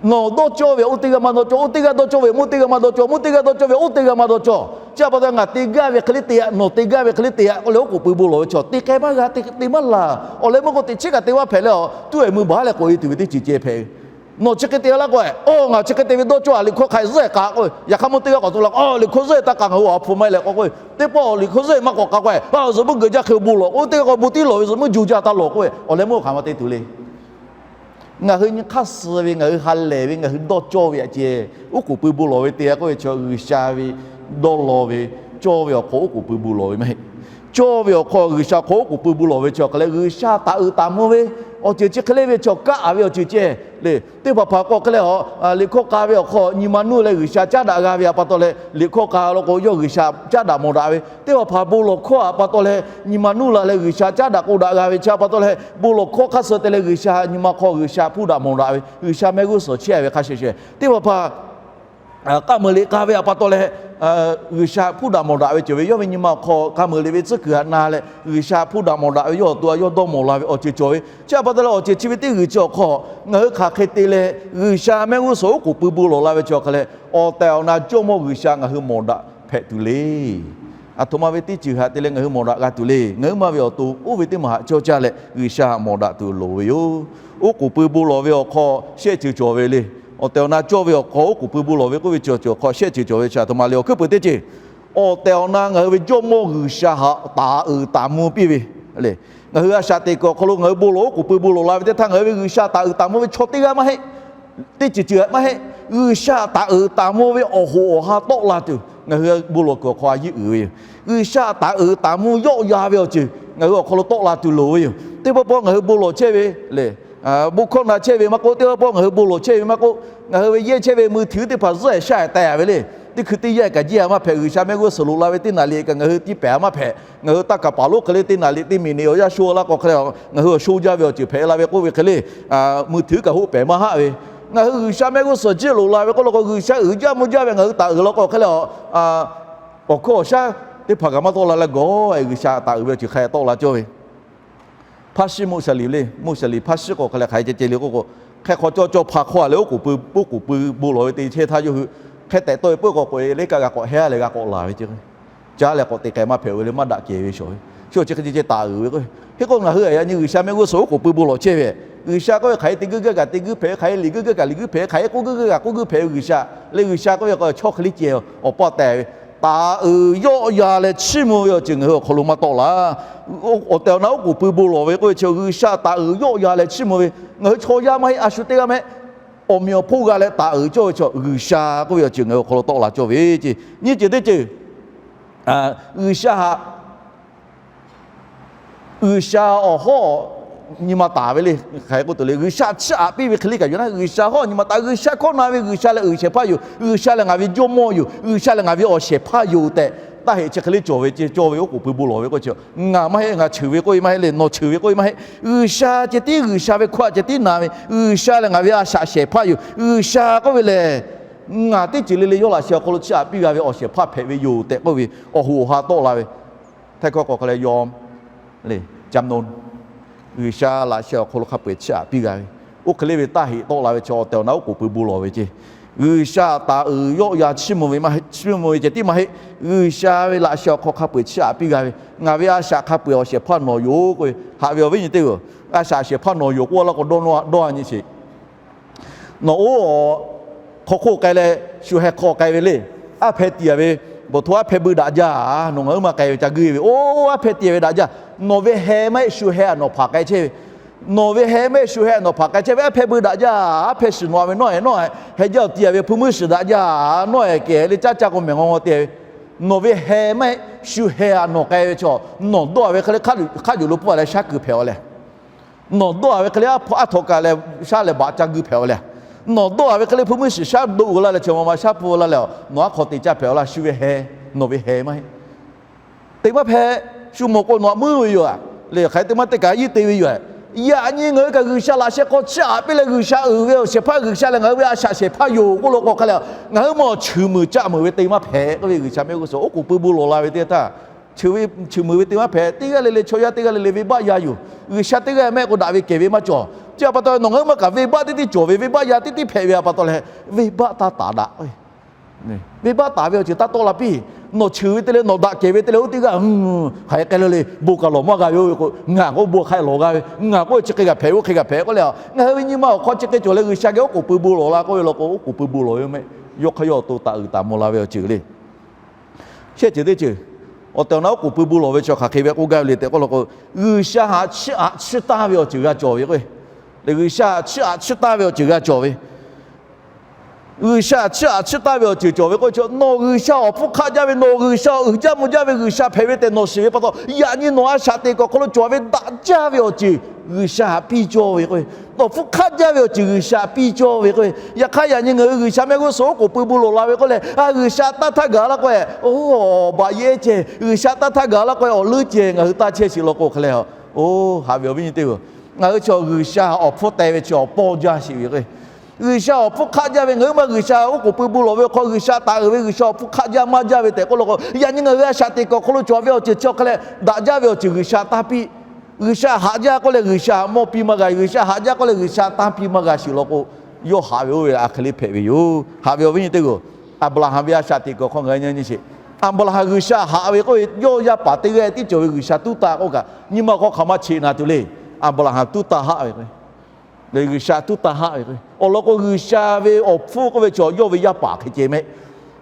Nawˬ dawˇ cawˇ ve oˇ teˇ g'aˇ maˇ dawˇ cawˇ, oˇ teˇ g'aˇ dawˇ cawˇ ve mvuhˇ teˇ g'aˇ maˇ dawˇ cawˇ, mvuhˇ teˇ g'aˇ dawˇ cawˇ ve oˇ teˇ g'aˇ maˇ dawˇ cawˇ. Chi a pa taw ngaˬ te gaˇ ve hk'e le te a, nawˬ te gaˇ ve hk'e le te a k'oˆ leh oˉ k'oˍ pui bon lawˬ ve chaw teˇ hk'e maˇ g'a, te maˇ laˬ. Awˬ leh meuˇ k'o teꞈ chiˉ kaꞈ te maˇ hpehꞈ leh, tuˉ e mui baˬ leh k'oꞈ e tuˬ ve teˇ ceuˬ ceh hpehꞈ ve. Nawˬ chi hk'e te laˇ k'o, oˇ ngaˬ chi hk'e te ve dawˇ cawˇ a, liꞈ hkawˇ hk'a zuhˆ e k'a k'oˆ ve, yaꞈ hk'aˇ mvuhˇ teˇ g'aˇ k'awꞈ to la k'o, liꞈ hkawˇ zuhˆ e taˇ k'a ngaˬ hui awˬ hpu maˇ e leh k'oˆ k'oˆ ve, teˇ pawˆ liꞈ hkawˇ zuhˆ e maˇ k'awꞈ k'a k'oˆ ve, zuhꞈ meuˇ geuꞈ jaˇ hk'e bon lawˬ k'o, teˇ g'aˇ k'awꞈ bon tiˉ lawˬ ve zuhꞈ meuˇ jo jaˇ taˇ lawˬ k'oˆ ve, awˬ leh meuˇ hk'aˬ ma te tuˬ le. Ngaˬ hui nyi hk'aˇ suh ve, ngaˬ hui ha lehˬ ve, ngaˬ hui dawˇ cawˇ ve aꞈ ceh, oˉ k'oˍ pui bon lawˬ ve te a k'oˆ ve chaw G'uiˬsha ve dawˇ law ve, cawˇ ve awˬ hk'aw oˉ k'oˍ pui bon lawˬ ve maˇ heˆ. Cawˇ ve awˬ hk'aw G'uiˬsha hk'aw oˉ k'oˍ pui bon lawˬ ve chi awˬ hk'e leh, G'uiˬsha taˍ uiˍ taˍ mvuh ve awˬ ceuˬ chi hk'e le ve chaw kaˆ a ve awˬ ceuˬ ceh le. Teˇ hpaˍ hpaˍ k'o hk'e leh a, liꞈ hkawˇ k'a ve awˬ hk'aw nyi ma nuˇ leh G'uiˬsha caˉ daꞈ g'a ve a pa taw leh, liꞈ hkawˇ k'a law k'o yawˇ G'uiˬsha caˉ daꞈ mawˬ daꞈ ve. Teˇ hpaˍ hpaˍ bon lawˬ hkawˇ a pa taw leh nyi ma nuˇ la leh G'uiˬsha caˉ daꞈ k'o daꞈ g'a ve chi a pa taw leh, bon lawˬ hkawˇ hk'aˇ suh te leh G'uiˬsha nyi ma hk'aw G'uiˬsha hpuˇ daꞈ mawˬ daꞈ ve, G'uiˬsha mehˆ g'uˇ suhˍ chehˇ ve hk'a shuˍ shuˍ. Teˇ hpaˍ hpaˍ k'a meuˍ liꞈ k'a ve a pa taw leh, G'uiˬsha hpuˇ daꞈ mawˬ daꞈ ve cawˬ ve, yawˇ ve nyi ma awˬ hk'aw k'a meuˍ liꞈ ve tcuhˉ kuiˬ htaꞈ na leh G'uiˬsha hpuˇ daꞈ mawˬ daꞈ ve, yawˇ awˬ to a yawˇ dawˇ mawˬ la ve awˬ ceuˬ cawˬ ve. Chi a pa taw leh awˬ ceuˬ chi ve teˇ g'uiˬ chi awˬ hk'aw ngaˬ hui hk'aˬ hk'e te leh G'uiˬsha mehˆ g'uˇ suhˍ oˉ k'oˍ pui bon lawˬ la ve chi awˬ hk'e leh, awˬ tehˬ awˬ na Jawˇmawˇ G'uiˬsha ngaˬ hui mawˬ daꞈ hpehꞈ tuˬ le. Aˬ htoꞈ ma ve teˇ ceuˬ htaꞈ te leh ngaˬ hui mawˬ daꞈ g'a tuˬ le. Ngaˬ hui ma ve awˬ to oˇ ve teˇ maˬ haꞈ cawˇ caˇ leh G'uiˬsha htaꞈ mawˬ daꞈ tuˬ loˍ ve yoˬ. Oˉ k'oˍ pui bon lawˬ ve awˬ hk'aw shehˆ ceuˬ cawˬ ve le. Awˬ tehˬ awˬ na cawˇ ve awˬ hk'aw oˉ k'oˍ pui bon lawˬ ve k'oˆ ve cawˬ cawˬ awˬ hk'aw shehˆ ceuˬ cawˬ ve chi aˬ htoꞈ ma le. Awˬ hkuiˉ peuˬ teˇ ceuˬ, awˬ tehˬ awˬ na ngaˬ hui ve Jawˇmawˇ G'uiˬsha htaꞈ taˍ uiˍ taˍ mvuh piˇ ve le. Ngaˬ hui a shaꞈ teꞈ kuiˬ awˬ hk'aw lo ngaˬ hui bon lawˬ oˉ k'oˍ pui bon lawˬ la ve teˇ htaˇ, ngaˬ hui ve G'uiˬsha taˍ uiˍ taˍ mvuh ve chaw teˇ g'aˇ maˇ heˆ. Teˇ ceuˬ ceuˬ maˇ heˆ. G'uiˬsha taˍ uiˍ taˍ mvuh ve awˬ hoꞈ awˬ ha tawˆ la tuˬ ngaˬ hui bon lawˬ kuiˬ awˬ hk'aw a yiˇ uiˍ ve yoˬ. G'uiˬsha taˍ uiˍ taˍ mvuh yawˆ ya ve awˬ ceuˬ ngaˬ hui awˬ hk'aw lo tawˆ la tuˬ loˍ ve yoˬ. Teˇ pawˆ pawˆ ngaˬ hui bon lawˬ chehˇ ve le, bon hkawˇ na chehˇ ve maˇ k'oˆ, teˇ pawˆ pawˆ ngaˬ hui bon lawˬ chehˇ ve maˇ k'oˆ, ngaˬ hui ve yehˇ chehˇ ve mui htuiˍ teˇ hpaˍ zuhˆ e shaˉ e teh a ve le. Teˇ hkui teˇ yanˇ kaꞈ jiˇ a maˇ hpehꞈ, G'uiˬsha mehˆ g'uˇ suhˍ loꞈ la ve teˇ naˍ liꞈ kaꞈ ngaˬ hui tiˇ pehˍ a maˇ hpehꞈ. Ngaˬ hui taˇ kaˍ paˍ lonˉ hk'e le teˇ naˍ liꞈ teˇ miˬ niꞈ awˬ yanˇ sho laˇ k'o hk'e le, ngaˬ hui awˬ sho jaˇ ve awˬ ceuˬ hpehꞈ la ve k'oˆ ve hk'e le, mui htuiˍ kaꞈ hoˆ pehˍ maˇ haˆ ve, ngaˬ hui G'uiˬsha mehˆ g'uˇ suhˍ jiˇ loꞈ la ve k'oˆ law k'o, G'uiˬsha uiˍ jaˇ mvuh jaˇ ve ngaˬ hui taˍ uiˍ law k'o hk'e le, awˬ hkawˇ awˬ shaˉ teˇ hpaˍ kaꞈ maˇ tawˆ la leh gawˬ e G'uiˬsha taˍ uiˍ ve awˬ ceuˬ hk'a tawˆ la cawˇ ve. Hpaˇ shiˉ Moˆsaˍliˍ le, Moˆsaˍliˍ hpaˇ shiˉ k'o hk'a leh hk'aˬ hk'e ceh ceh le k'oˆ k'o, hk'e hk'aw cawˇ cawˇ hpa hk'oˆ a leh oˉ k'oˍ pui, oˉ k'oˍ pui bon lawˬ ve te chehˇ htaˇ yawˇ hui hk'e tehꞈ tawˆ e peuˬ k'o k'oꞈ e le kaꞈ g'a k'awꞈ heˉ a leh g'a k'awꞈ laˬ ve ceh. Caˉ leh k'awꞈ te k'ai maˇ hpehꞈ ve le, maˇ daꞈ kehˬ ve shawˍ ve. Chi awˬ chi hk'e ceh ceh taˍ uiˍ ve k'o, hk'e k'o ngaˬ hui a yaꞈ nyi G'uiˬsha mehˆ g'uˇ suhˍ oˉ k'oˍ pui bon lawˬ chehˇ ve, G'uiˬsha k'oˆ ve hk'aˬ hk'e te guiˇ gaˇ kaꞈ te guiˇ hpehꞈ, hk'aˬ hk'e liꞈ guiˇ gaˇ kaꞈ liꞈ guiˇ hpehꞈ, hk'aˬ hk'e k'oˆ guiˇ gaˇ kaꞈ k'oˆ guiˇ hpehꞈ ve G'uiˬsha le. G'uiˬsha k'oˆ ve k'o chaw hk'e le ceh awˬ paˇ tehꞈ ve, taˍ uiˍ yawˆ ya leh chiˇ mvuh ve awˬ ceuˬ ngaˬ hui awˬ hk'aw lo maˇ tawˆ la. Awˬ tehˬ awˬ na oˉ k'oˍ pui bon lawˬ ve k'oˆ ve chi G'uiˬsha taˍ uiˍ yawˆ ya leh chiˇ mvuh ve, ngaˬ hui chaw yaˇ maˇ heˆ, a shu teˇ g'aˇ maˇ heˆ. Awˬ meꞈ awˬ hponˇ g'a leh taˍ uiˍ cawˇ ve chaw G'uiˬsha k'oˆ ve awˬ ceuˬ ngaˬ hui awˬ hk'aw lo tawˆ la cawˇ ve ceh. Nyiˇ ceuˬ teˇ ceuˬ, G'uiˬsha htaꞈ G'uiˬsha awˬ hawˉ nyi ma taˍ ve le. Hk'aˬ hk'e k'oˆ tuˬ le, G'uiˬsha chiˇ aꞈ piˇ ve hk'e le kaꞈ yoˬ naˉ, G'uiˬsha hawˉ nyi ma taˍ, G'uiˬsha hkawˇ na ve, G'uiˬsha lehˬ uiˍ shehˍ hpaˇ yoˬ, G'uiˬsha lehˬ ngaˬ ve Jawˇmawˇ yoˬ, G'uiˬsha lehˬ ngaˬ ve awˬ shehˍ hpaˇ yoˬ tehꞈ, taˇ heꞈ chi hk'e le cawˬ ve ceh cawˇ ve oˉ k'oˍ pui bon lawˬ ve k'oˆ chi, ngaˬ maˇ heˆ, ngaˬ cheuˬ ve k'oˆ ve maˇ heˆ le, nawˬ cheuˬ ve k'oˆ ve maˇ heˆ. G'uiˬsha ceh tiˉ, G'uiˬsha ve hkawˇ a ceh tiˉ na ve, G'uiˬsha lehˬ ngaˬ ve a shaꞈ shehˍ hpaˇ yoˬ, G'uiˬsha k'oˆ ve lehˬ ngaˬ teˇ ceuˬ le le yawˇ laꞈ sheh awˬ hk'aw lo chiˇ aꞈ piˇ g'a ve awˬ shehˍ hpaˇ hpehꞈ ve yoˬ tehꞈ k'oˆ ve awˬ hoꞈ awˬ ha tawˆ la ve. Htaiˇ hkawˇ k'awꞈ hk'e leh yawˇ le, Camnon, G'uiˬsha laꞈ sheh awˬ hk'aw lo hk'a peu-eˬ chiˇ aꞈ piˇ g'a ve, oˇ hk'e le ve taˇ heꞈ tawˆ la ve chi awˬ tehˬ awˬ na oˉ k'oˍ pui bon lawˬ ve ceh. G'uiˬsha taˍ uiˍ yawˆ yan chiˇ mvuh ve maˇ heˆ, chiˇ mvuh ve ceh tiˉ maˇ heˆ. G'uiˬsha ve laꞈ sheh awˬ hk'aw hk'a peu-eˬ chiˇ aꞈ piˇ g'a ve, ngaˬ ve a shaꞈ hk'a peu-eˬ awˬ shehˍ hpaˇ nawˬ yoˬ k'oˆ ve, haꞈ ve awˬ viˉ nyi teˇ g'aˇ, a shaꞈ shehˍ hpaˇ nawˬ yoˬ k'oˆ laˇ k'o dawˇ nawˇ dawˇ a nyi sheˍ. Nawˬ oˇ hk'aw hk'oˆ k'ai leh shu heh hk'aw k'ai ve le. Aˉ hpehˇ tiꞈ a ve, bawˬ hto aˉ hpehˇ bui daꞈ jaˇ. Nawˬ ngaˬ huiˉ maˇ k'ai ve ca guiˇ ve, oˇ aˉ hpehˇ tiꞈ a ve daꞈ jaˇ. Nawˬ ve heh maˇ heˆ shu heh a nawˬ hpaˍ k'ai chehˇ ve. Nawˬ ve heh maˇ heˆ shu heh a nawˬ hpaˍ k'ai chehˇ ve, aˉ hpehˇ bui daꞈ jaˇ. Aˉ hpehˇ shiˍ nawꞈ ve nawˉ heh nawˉ heh jaˇ awˬ ti a ve hpu muiˉ shiˍ daꞈ jaˇ. Nawˉ heh kehˬ le caˇ caˇ k'o mehˬ ngaw ngaw te ve. Nawˬ ve heh maˇ heˆ shu heh a nawˬ k'ai ve chaw, nawˬ dawˇ a ve hk'e le hk'a juˬ lo pfuhˇ a leh shaˉ kuiˬ hpehꞈ a leh, nawˬ dawˇ a ve hk'e le aˉ htaw kaꞈ leh shaˉ leh baꞈ ca guiˇ hpehꞈ a leh, nawˬ dawˇ a ve hk'e le hpu muiˉ shiˍ shaˉ doˆ g'a laˇ leh chaw ma ma shaˉ pfuhˇ laˇ leh, nawˬ aˉ hk'aw te caˇ hpehꞈ a laˇ. Shu ve heh, nawˬ ve heh maˇ heˆ. Te maˇ hpehꞈ. Shu mawˬ k'o nawˬ aꞈ muiˉ ve yoˬ a. Leh hk'aˬ hk'e te maˇ teˇ kaꞈ iˉ te ve yoˬ. Yaꞈ nyi ngaˬ hui kaꞈ G'uiˬsha laꞈ sheh hk'aw chiˇ aꞈ piˇ leh G'uiˬsha uiˍ ve awˬ shehˍ hpaˇ, G'uiˬsha lehˬ ngaˬ hui ve a shaꞈ shehˍ hpaˇ yoˬ k'oˆ lo k'o hk'a leh, ngaˬ hui maˇ awˬ cheuˬ muiˬ caˆ meuˬ ve te maˇ hpehꞈ k'oˆ ve G'uiˬsha mehˆ g'uˇ suhˍ oˉ k'oˍ pui bon lawˬ la ve teˇ htaˇ, cheuˬ muiˬ ve te maˇ hpehꞈ. Teˇ g'aˇ le le chaw yaˇ teˇ g'aˇ le le venˇbaˆ yaˇ yoˬ. G'uiˬsha teˇ g'aˇ maˇ heˆ k'o daꞈ ve kehˬ ve maˇ cawˬ. Chi a pa taw nawˬ ngaˬ hui maˇ kaꞈ venˇbaˆ teˇ tiˉ cawˬ ve, venˇbaˆ yaˇ teˇ tiˉ hpehꞈ ve a pa taw leh, venˇbaˆ taˇ taˍ daꞈ. Venˇbaˆ taˍ ve awˬ ceuˬ taˇ tawˆ la piˇ. Nawˬ cheuˬ ve te leh nawˬ daꞈ kehˬ ve te leh oˇ teˇ g'aˇ, hk'aˬ hk'e k'ai le le bon kaꞈ lawˬ maˇ g'a ve oˇ ve k'o, ngaˬ k'o bon hk'aˆ lawˬ g'a ve, ngaˬ k'o chi hk'e g'a hpehꞈ oˇ hk'e g'a hpehꞈ k'oˆ leh, ngaˬ hui ve nyi ma awˬ hk'aw chi hk'e cawˬ leh G'uiˬsha geh oˉ k'oˍ pui bon lawˬ la k'oˆ ve law k'o, oˉ k'oˍ pui bon lawˬ ve maˇ heˆ. Yawˇ hk'aˇ yawˇ awˬ to taˍ uiˍ taˍ mvuh la ve awˬ ceuˬ le. Shehˆ ceuˬ teˇ ceuˬ, awˬ tehˬ awˬ na oˉ k'oˍ pui bon lawˬ ve chi hk'aˬ hk'e ve k'oˆ gaˇ ve le tehꞈ k'oˆ law k'o, G'uiˬsha htaꞈ chiˇ aꞈ chiˇ taˇ ve awˬ ceuˬ g'a cawˬ ve k'o, G'uiˬsha htaꞈ chiˇ aꞈ chiˇ taˇ ve awˬ ceuˬ g'a cawˬ ve G'uiˬsha htaꞈ chiˇ aꞈ chiˇ taˇ ve awˬ ceuˬ cawˬ ve k'o, nawˬ G'uiˬsha awˬ hpfuhˇ hk'aˆ jaˇ ve, nawˬ G'uiˬsha awˬ uiˍ jaˇ mvuh jaˇ ve G'uiˬsha hpehꞈ ve tehꞈ nawˬ shiˍ ve pa taw, yaꞈ nyi nawˬ a shaꞈ teꞈ kuiˬ awˬ hk'aw lo cawˬ ve daꞈ jaˇ ve awˬ ceuˬ G'uiˬsha htaꞈ piˇ cawˇ ve k'o, nawˬ hpfuhˇ hk'aˆ jaˇ ve awˬ ceuˬ G'uiˬsha htaꞈ piˇ cawˇ ve k'o, yaꞈ hk'aˇ yaꞈ nyi ngaˬ hui G'uiˬsha mehˆ g'uˇ suhˍ oˉ k'oˍ pui bon lawˬ la ve k'oˆ leh, a G'uiˬsha taˇ htaˇ gaˬ laˇ k'o, oˇ baꞈ yehˇ ceh G'uiˬsha taˇ htaˇ gaˬ laˇ k'o, awˬ leuˉ ceh ngaˬ hui taˇ chehˇ sheˍ law k'o hk'e leh, oˇ haꞈ ve awˬ viˉ nyi teˇ g'aˇ, ngaˬ hui chaw G'uiˬsha awˬ hpfuhˇ teh ve chi awˬ pawˇ jaˇ sheˍ ve k'o, G'uiˬsha awˬ hpfuhˇ hk'aˆ jaˇ ve, ngaˬ hui maˇ G'uiˬsha oˉ k'oˍ pui bon lawˬ ve awˬ hk'aw G'uiˬsha taˍ uiˍ ve G'uiˬsha awˬ hpfuhˇ hk'aˆ jaˇ maˇ jaˇ ve tehꞈ k'oˆ law k'o, yaꞈ nyi ngaˬ hui a shaꞈ teꞈ kuiˬ awˬ hk'aw lo cawˬ ve awˬ ceuˬ chi awˬ hk'e leh daꞈ jaˇ ve awˬ ceuˬ G'uiˬsha taˇ piˇ. G'uiˬsha haꞈ jaˇ k'oˆ leh G'uiˬsha mawˇ piˇ maˇ g'a, G'uiˬsha haꞈ jaˇ k'oˆ leh G'uiˬsha taˇ piˇ maˇ g'a sheˍ law k'o, yawˇ haꞈ ve oˇ ve a hk'e le hpehꞈ ve yoˬ. Haꞈ ve awˬ viˉ nyi teˇ g'aˇ, Aˍbraˍhanˍ ve a shaꞈ teꞈ kuiˬ awˬ hk'aw ngaˬ hui nyi nyi sheˍ. Aˍbraˍhanˍ G'uiˬsha haꞈ ve k'oˆ ve, yawˇ yaˇ paˍ teˇ g'aˇ tiˉ cawˬ ve G'uiˬsha tuˉ taˇ k'oˆ kaꞈ, nyi ma awˬ hk'aw hk'aˬ ma cheꞈ naˍ tuˬ le. Aˍbraˍhanˍ tuˉ taˇ haˆ ve k'o, G'uiˬsha tuˉ taˇ haˆ ve k'o, awˬ lawn k'o G'uiˬsha ve awˬ hpfuhˇ k'oˆ ve chaw yawˇ ve yaˇ paˍ hk'e ceh mehˆ.